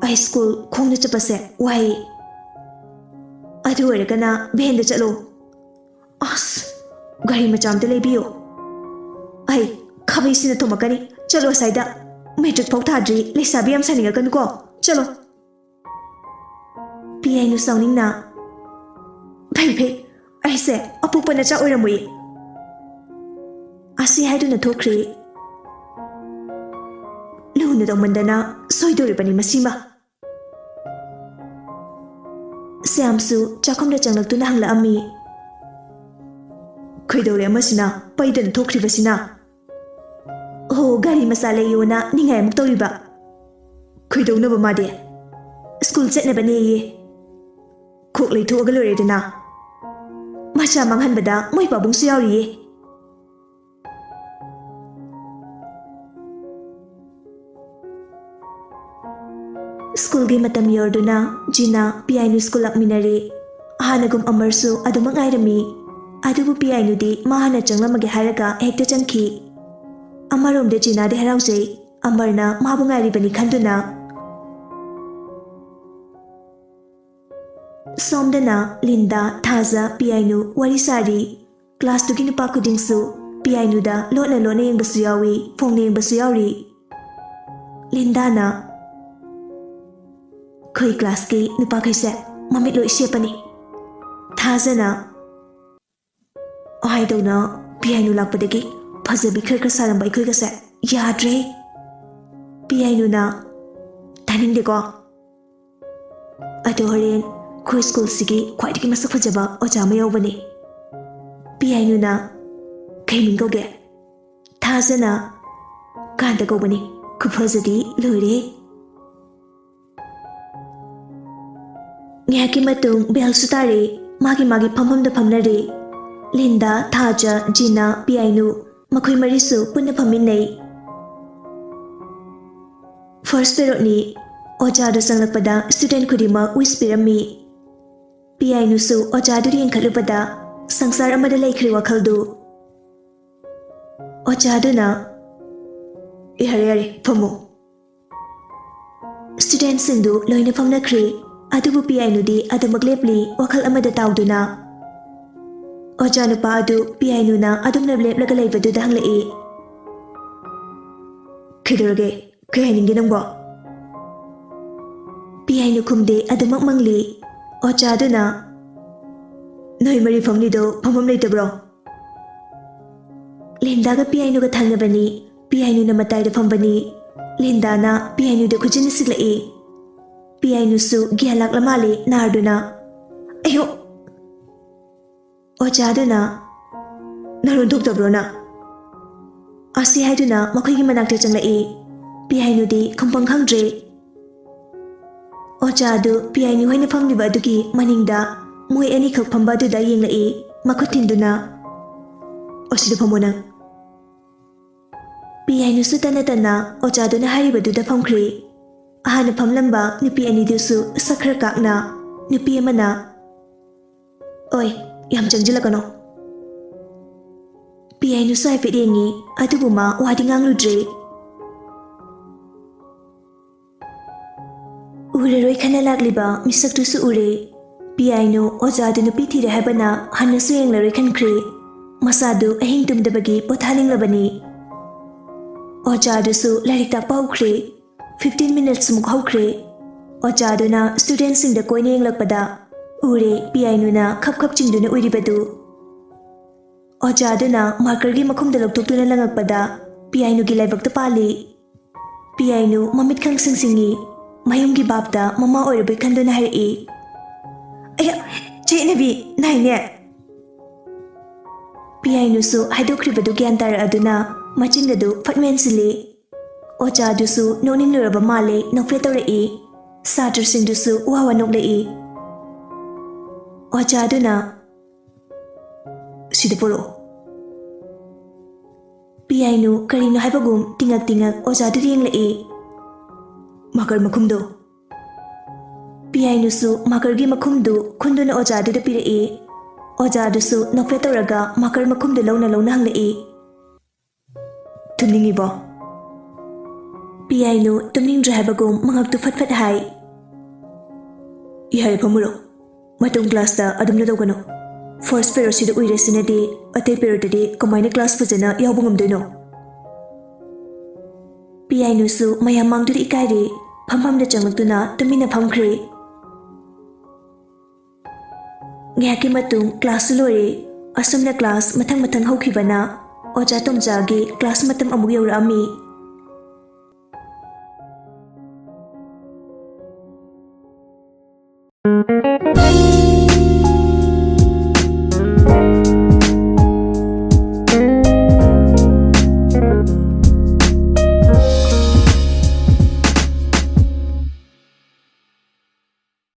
"ꯑꯩ ꯁ꯭ꯀꯨꯜ ꯈꯣꯡꯅ ꯆꯠꯄꯁꯦ ꯋꯥꯏ꯫" "ꯑꯗꯨ ꯑꯣꯏꯔꯒꯅ ꯚꯦꯟꯗ ꯆꯠꯂꯣ꯫" "ꯑꯁ, ꯒꯥꯔꯤ ꯃꯆꯥ ꯑꯝꯇ ꯂꯩꯕꯤꯌꯣ꯫" "ꯑꯩ, ꯑꯩꯁꯤꯅ ꯊꯣꯝꯃꯛꯀꯅꯤ꯫ ꯆꯠꯂꯣ ꯑꯁ꯭ꯋꯥꯏꯗ꯫ ꯃꯦꯇ꯭ꯔꯤꯛ ꯐꯥꯎ ꯊꯥꯗ꯭ꯔꯤ ꯂꯩꯁꯥꯕꯤ ꯌꯥꯝ ꯁꯥꯅꯤꯡꯉꯛꯀꯅꯨꯀꯣ꯫ ꯆꯠꯂꯣ꯫ ꯄꯤꯌꯥꯏꯅꯨ ꯁꯥꯎꯅꯤꯡꯅ, "ꯐꯩ ꯐꯩ, ꯑꯩꯁꯦ ꯑꯄꯣꯛꯄ ꯅꯆꯥ ꯑꯣꯏꯔꯝꯃꯣꯏ" ꯑꯁꯤ ꯍꯥꯏꯗꯨꯅ ꯊꯣꯛꯈ꯭ꯔꯦ꯫ ꯂꯨꯅ ꯇꯧꯃꯟꯗꯅ ꯁꯣꯏꯗꯧꯔꯤꯕꯅꯤ ꯃꯁꯤꯃ꯫ ꯁ꯭ꯌꯥꯝꯁꯨ ꯆꯥꯛꯈꯨꯝꯗ ꯆꯪꯂꯛꯇꯨꯅ ꯍꯪꯂꯛꯑꯝꯃꯤ꯫ "ꯀꯩꯗꯧꯔꯦ ꯑꯃꯁꯤꯅ ꯄꯩꯗꯅ ꯊꯣꯛꯈ꯭ꯔꯤꯕꯁꯤꯅ?" "ꯑꯣ, ꯒꯥꯔꯤ ꯃꯆꯥ ꯂꯩꯌꯣꯅ ꯅꯤꯡꯉꯥꯏ ꯑꯃꯨꯛ ꯇꯧꯔꯤꯕ꯫" "ꯀꯩꯗꯧꯅꯕ ꯃꯥꯗꯤ?" "ꯁ꯭ꯀꯨꯜ ꯆꯠꯅꯕꯅꯦꯌꯦ꯫" "ꯈꯣꯛ ꯂꯩꯊꯣꯛꯑꯒ ꯂꯣꯏꯔꯦꯗꯅ꯫ ꯃꯆꯥ ꯃꯥꯡꯍꯟꯕꯗ ꯃꯣꯏ ꯄꯥꯕꯨꯡꯁꯨ ꯌꯥꯎꯔꯤꯌꯦ꯫" ꯁ꯭ꯀꯨꯜꯒꯤ ꯃꯇꯝ ꯌꯧꯔꯗꯨꯅ ꯖꯤꯅꯥ ꯄꯤꯌꯥꯏꯅꯨ ꯁ꯭ꯀꯨꯜ ꯂꯥꯛꯃꯤꯟꯅꯔꯦ꯫ ꯍꯥꯟꯅꯒꯨꯝ ꯑꯃꯔꯁꯨ ꯑꯗꯨꯃꯛ ꯉꯥꯏꯔꯝꯃꯤ꯫ ꯑꯗꯨꯕꯨ ꯄꯤꯌꯥꯏꯅꯨꯗꯤ ꯃꯥ ꯍꯥꯟꯅ ꯆꯪꯂꯝꯃꯒꯦ ꯍꯥꯏꯔꯒ ꯍꯦꯛꯇ ꯆꯪꯈꯤ꯫ ꯑꯃꯔꯣꯝꯗ ꯖꯤꯅꯥꯗꯤ ꯍꯔꯥꯎꯖꯩ, ꯑꯃꯔꯅ ꯃꯥꯕꯨ ꯉꯥꯏꯔꯤꯕꯅꯤ ꯈꯟꯗꯨꯅ꯫ ꯁꯣꯝꯗꯅ ꯂꯤꯟꯗꯥ, ꯊꯥꯖ, ꯄꯤꯌꯥꯏꯅꯨ ꯋꯥꯔꯤ ꯁꯥꯔꯤ꯫ ꯀ꯭ꯂꯥꯁꯇꯨꯒꯤ ꯅꯨꯄꯥ ꯈꯨꯗꯤꯡꯁꯨ ꯄꯤꯌꯥꯏꯅꯨꯗ ꯂꯣꯠꯅ ꯂꯣꯠꯅ ꯌꯦꯡꯕꯁꯨ ꯌꯥꯎꯏ, ꯐꯣꯡꯅ ꯌꯦꯡꯕꯁꯨ ꯌꯥꯎꯔꯤ꯫ ꯂꯤꯟꯗꯥꯅ, "ꯑꯩꯈꯣꯏ ꯀ꯭ꯂꯥꯁꯀꯤ ꯅꯨꯄꯥꯈꯩꯁꯦ ꯃꯃꯤꯠ ꯂꯣꯏ ꯁꯦꯞꯄꯅꯤ꯫" ꯊꯥꯖꯅ, "ꯍꯥꯏꯗꯧꯅ ꯄꯤꯌꯥꯏꯅꯨ ꯂꯥꯛꯄꯗꯒꯤ ꯐꯖꯕꯤ ꯈꯔ ꯈꯔ ꯁꯥꯔꯝꯕ ꯑꯩꯈꯣꯏꯒꯁꯦ ꯌꯥꯗ꯭ꯔꯦ꯫" ꯄꯤꯌꯥꯏꯅꯨꯅ, "ꯇꯥꯅꯤꯡꯗꯦꯀꯣ꯫ ꯑꯗꯣ ꯍꯣꯔꯦꯟ ꯑꯩꯈꯣꯏ ꯁ꯭ꯀꯨꯜꯁꯤꯒꯤ ꯈ꯭ꯋꯥꯏꯗꯒꯤ ꯃꯁꯛ ꯐꯖꯕ ꯑꯣꯖꯥ ꯑꯃ ꯌꯥꯎꯕꯅꯤ꯫" ꯄꯤꯌꯥꯏꯅꯨꯅ, "ꯀꯩ ꯃꯤꯡ ꯀꯧꯒꯦ?" ꯊꯥꯖꯅ, "ꯀꯥꯟꯇ ꯀꯧꯕꯅꯤ꯫ ꯈꯨꯐꯖꯗꯤ ꯂꯣꯏꯔꯦ꯫" ꯉꯥꯏꯍꯥꯛꯀꯤ ꯃꯇꯨꯡ ꯕꯦꯜꯁꯨ ꯇꯥꯔꯦ꯫ ꯃꯥꯒꯤ ꯃꯥꯒꯤ ꯐꯝꯐꯝꯗ ꯐꯝꯅꯔꯦ꯫ ꯂꯤꯟꯗꯥ, ꯊꯥꯖ, ꯖꯤꯅꯥ, ꯄꯤꯌꯥꯏꯅꯨ, ꯃꯈꯣꯏ ꯃꯔꯤꯁꯨ ꯄꯨꯟꯅ ꯐꯝꯃꯤꯟꯅꯩ꯫ ꯐꯥꯔꯁ ꯄꯦꯔꯣꯠꯅꯤ꯫ ꯑꯣꯖꯥꯗꯨ ꯆꯪꯂꯛꯄꯗ ꯁ꯭ꯇꯨꯗꯦꯟꯠ ꯈꯨꯗꯤꯡꯃꯛ ꯋꯤꯁ ꯄꯤꯔꯝꯃꯤ꯫ ꯄꯤꯌꯥꯏꯅꯨꯁꯨ ꯑꯣꯖꯥꯗꯨ ꯌꯦꯡꯈꯠꯂꯨꯕꯗ ꯁꯪꯁꯥꯔ ꯑꯃꯗ ꯂꯩꯈ꯭ꯔꯦ ꯋꯥꯈꯜꯗꯨ꯫ ꯑꯣꯖꯥꯗꯨꯅ, "ꯑꯦ, ꯌꯥꯔꯦ, ꯌꯥꯔꯦ, ꯐꯝꯃꯨ꯫" ꯁ꯭ꯇꯨꯗꯦꯟꯠꯁꯤꯡꯗꯨ ꯂꯣꯏꯅ ꯐꯝꯅꯈ꯭ꯔꯦ, ꯑꯗꯨꯕꯨ ꯄꯤꯌꯥꯏꯅꯨꯗꯤ ꯑꯗꯨꯃꯛ ꯂꯦꯞꯂꯤ, ꯋꯥꯈꯜ ꯑꯃꯗ ꯇꯥꯎꯗꯨꯅ꯫ ꯑꯣꯖꯥ ꯅꯨꯄꯥ ꯑꯗꯨ ꯄꯤꯌꯥꯏꯅꯨꯅ ꯑꯗꯨꯝꯅ ꯂꯦꯞꯂꯒ ꯂꯩꯕꯗꯨꯗ ꯍꯪꯂꯛꯏ, ꯀꯩꯗꯧꯔꯒꯦ? ꯀꯩ ꯍꯥꯏꯅꯤꯡꯒꯦ ꯅꯪꯕꯣ? ꯄꯤꯌꯥꯏꯅꯨ ꯈꯨꯝꯗꯦ, ꯑꯗꯨꯃꯛ ꯃꯪꯂꯤ꯫ ꯑꯣꯖꯥꯗꯨꯅ, "ꯅꯣꯏ ꯃꯔꯤ ꯐꯝꯂꯤꯗꯣ ꯐꯝꯐꯝ ꯂꯩꯇꯕ꯭ꯔꯣ?" ꯂꯤꯟꯗꯥꯒ ꯄꯤꯌꯥꯏꯅꯨꯒ ꯊꯪꯅꯕꯅꯤ꯫ ꯄꯤꯌꯥꯏꯅꯨꯅ ꯃꯇꯥꯏꯗ ꯐꯝꯕꯅꯤ꯫ ꯂꯤꯟꯗꯥꯅ ꯄꯤꯌꯥꯏꯅꯨꯗ ꯈꯨꯖꯤꯟꯅ ꯁꯤꯛꯂꯛꯏ꯫ ꯄꯤꯌꯥꯏꯅꯨꯁꯨ ꯒ꯭ꯌꯥꯟ ꯂꯥꯛꯂ ꯃꯥꯜꯂꯤ, ꯅꯥꯔꯗꯨꯅ, "ꯑꯌꯣ!" ꯑꯣꯖꯥꯗꯨꯅ, "ꯅꯔꯣꯟ ꯊꯣꯛꯇꯕ꯭ꯔꯣ ꯅꯪ?" ꯑꯁꯤ ꯍꯥꯏꯗꯨꯅ ꯃꯈꯣꯏꯒꯤ ꯃꯅꯥꯛꯇ ꯆꯪꯂꯛꯏ꯫ ꯄꯤꯌꯥꯏꯅꯨꯗꯤ ꯈꯪꯐꯝ ꯈꯪꯗ꯭ꯔꯦ꯫ ꯑꯣꯖꯥꯗꯨ ꯄꯤꯌꯥꯏꯅꯨ ꯍꯣꯏꯅ ꯐꯝꯂꯤꯕ ꯑꯗꯨꯒꯤ ꯃꯅꯤꯡꯗ ꯃꯣꯏ ꯑꯅꯤꯈꯛ ꯐꯝꯕ ꯑꯗꯨꯗ ꯌꯦꯡꯂꯛꯏ, ꯃꯈꯨꯠ ꯊꯤꯟꯗꯨꯅ, "ꯑꯁꯤꯗ ꯐꯝꯃꯣ ꯅꯪ꯫" ꯄꯤꯌꯥꯏꯅꯨꯁꯨ ꯇꯟꯅ ꯇꯟꯅ ꯑꯣꯖꯥꯗꯨꯅ ꯍꯥꯏꯔꯤꯕꯗꯨꯗ ꯐꯝꯈ꯭ꯔꯦ꯫ ꯍꯥꯟꯅ ꯐꯝꯂꯝꯕ ꯅꯨꯄꯤ ꯑꯅꯤꯗꯨꯁꯨ ꯁꯛ ꯈꯔ ꯀꯥꯛꯅ, ꯅꯨꯄꯤ ꯑꯃꯅ, "ꯑꯣꯏ, ꯌꯥꯝ ꯆꯪꯁꯤꯜꯂꯛꯀꯅꯣ꯫" ꯄꯤꯌꯥꯏꯅꯨꯁꯨ ꯍꯥꯏꯐꯦꯠ ꯌꯦꯡꯉꯤ, ꯑꯗꯨꯕꯨ ꯃꯥ ꯋꯥꯗꯤ ꯉꯥꯡꯂꯨꯗ꯭ꯔꯦ꯫ ꯎꯔꯔꯣꯏ ꯈꯟꯅ ꯂꯥꯛꯂꯤꯕ ꯃꯤꯁꯛꯇꯨꯁꯨ ꯎꯔꯦ꯫ ꯄꯤꯌꯥꯏꯅꯨ ꯑꯣꯖꯥꯗꯨ ꯅꯨꯄꯤ ꯊꯤꯔꯦ ꯍꯥꯏꯕꯅ ꯍꯟꯅꯁꯨ ꯌꯦꯡꯂꯔꯣꯏ ꯈꯟꯈ꯭ꯔꯦ꯫ ꯃꯁꯥꯗꯨ ꯑꯍꯤꯡ ꯇꯨꯝꯗꯕꯒꯤ ꯄꯣꯊꯥꯅꯤꯡꯂꯕꯅꯤ꯫ ꯑꯣꯖꯥꯗꯨꯁꯨ ꯂꯥꯏꯔꯤꯛ ꯇꯥꯛꯄ ꯍꯧꯈ꯭ꯔꯦ꯫ Fifteen minutes ꯃꯨꯛ ꯍꯧꯈ꯭ꯔꯦ꯫ ꯑꯣꯖꯥꯗꯨꯅ studentꯁꯤꯡꯗ ꯀꯣꯏꯅ ꯌꯦꯡꯂꯛꯄꯗ ꯎꯔꯦ ꯄꯤꯌꯥꯏꯅꯨꯅ ꯈꯞ ꯈꯞ ꯆꯤꯡꯗꯨꯅ ꯎꯔꯤꯕꯗꯨ꯫ ꯑꯣꯖꯥꯗꯨꯅ markerꯒꯤ ꯃꯈꯨꯝꯗ ꯂꯧꯊꯣꯛꯇꯨꯅ ꯂꯪꯉꯛꯄꯗ ꯄꯤꯌꯥꯏꯅꯨꯒꯤ ꯂꯥꯏꯕꯛꯇ ꯄꯥꯜꯂꯤ꯫ ꯄꯤꯌꯥꯏꯅꯨ ꯃꯃꯤꯠ ꯈꯪꯁꯤꯡ ꯁꯤꯡꯉꯤ꯫ ꯃꯌꯨꯝꯒꯤ ꯚꯥꯞꯇ ꯃꯃꯥ ꯑꯣꯏꯔꯕꯣꯏ ꯈꯟꯗꯨꯅ ꯍꯥꯏꯔꯛꯏ, "ꯑꯌꯥ, ꯆꯦꯠꯅꯕꯤ, ꯅꯥꯏꯅꯦ!" ꯄꯤꯌꯥꯏꯅꯨꯁꯨ ꯍꯥꯏꯗꯣꯛꯈ꯭ꯔꯤꯕꯗꯨ ꯒ꯭ꯌꯥꯟ ꯇꯥꯔꯛꯑꯗꯨꯅ ꯃꯆꯤꯟ ꯑꯗꯨ ꯐꯠ ꯃꯦꯟꯁꯤꯜꯂꯤ꯫ ꯑꯣꯖꯥꯗꯨꯁꯨ ꯅꯣꯛꯅꯤꯡꯂꯨꯔꯕ ꯃꯥꯜꯂꯦ, ꯅꯣꯛꯐꯦꯠ ꯇꯧꯔꯛꯏ꯫ ꯁꯥꯇ꯭ꯔꯁꯤꯡꯗꯨꯁꯨ ꯋꯥ ꯋꯥ ꯅꯣꯛꯂꯛꯏ꯫ ꯑꯣꯖꯥꯗꯨꯅ, "ꯁꯤꯗ ꯄꯨꯔꯛꯑꯣ꯫" ꯄꯤꯌꯥꯏꯅꯨ ꯀꯔꯤꯅꯣ ꯍꯥꯏꯕꯒꯨꯝ ꯇꯤꯡꯉꯛ ꯇꯤꯡꯉꯛ ꯑꯣꯖꯥꯗꯨꯗ ꯌꯦꯡꯂꯛꯏ꯫ "Marker ꯃꯈꯨꯝꯗꯣ꯫" ꯄꯤꯌꯥꯏꯅꯨꯁꯨ markerꯒꯤ ꯃꯈꯨꯝꯗꯨ ꯈꯨꯟꯗꯨꯅ ꯑꯣꯖꯥꯗꯨꯗ ꯄꯤꯔꯛꯏ꯫ ꯑꯣꯖꯥꯗꯨꯁꯨ ꯅꯣꯛꯐꯦꯠ ꯇꯧꯔꯒ marker ꯃꯈꯨꯝꯗꯨ ꯂꯧꯅ ꯂꯧꯅ ꯍꯪꯂꯛꯏ꯫ "ꯇꯨꯝꯅꯤꯡꯉꯤꯕꯣ?" ꯄꯤꯌꯥꯏꯅꯨ ꯇꯨꯝꯅꯤꯡꯗ꯭ꯔꯦ ꯍꯥꯏꯕꯒꯨꯝ ꯃꯉꯛꯇꯨ ꯐꯠ ꯐꯠ ꯍꯥꯏ꯫ "ꯌꯥꯔꯦ, ꯐꯝꯃꯨꯔꯣ꯫ ꯃꯇꯨꯡ classꯇ ꯑꯗꯨꯝꯅ ꯇꯧꯒꯅꯨ꯫ First periodꯁꯤꯗ ꯎꯏꯔꯁꯤꯅꯗꯤ ꯑꯇꯩ periodꯇꯗꯤ ꯀꯃꯥꯏꯅ class ꯐꯖꯅ ꯌꯥꯎꯕ ꯉꯝꯗꯣꯏꯅꯣ?" ꯄꯤꯌꯥꯏꯅꯨꯁꯨ ꯃꯌꯥꯝ ꯃꯥꯡꯗꯨꯗ ꯏꯀꯥꯏꯔꯦ꯫ ꯐꯝꯐꯝꯗ ꯆꯪꯂꯛꯇꯨꯅ ꯇꯨꯃꯤꯟꯅ ꯐꯝꯈ꯭ꯔꯦ꯫ ꯉꯥꯏꯍꯥꯛꯀꯤ ꯃꯇꯨꯡ ꯀ꯭ꯂꯥꯁꯁꯨ ꯂꯣꯏꯔꯦ꯫ ꯑꯁꯨꯝꯅ ꯀ꯭ꯂꯥꯁ ꯃꯊꯪ ꯃꯊꯪ ꯍꯧꯈꯤꯕꯅ ꯑꯣꯖꯥ ꯇꯣꯝꯆꯥꯒꯤ ꯀ꯭ꯂꯥꯁ ꯃꯇꯝ ꯑꯃꯨꯛ ꯌꯧꯔꯛꯑꯝꯃꯤ꯫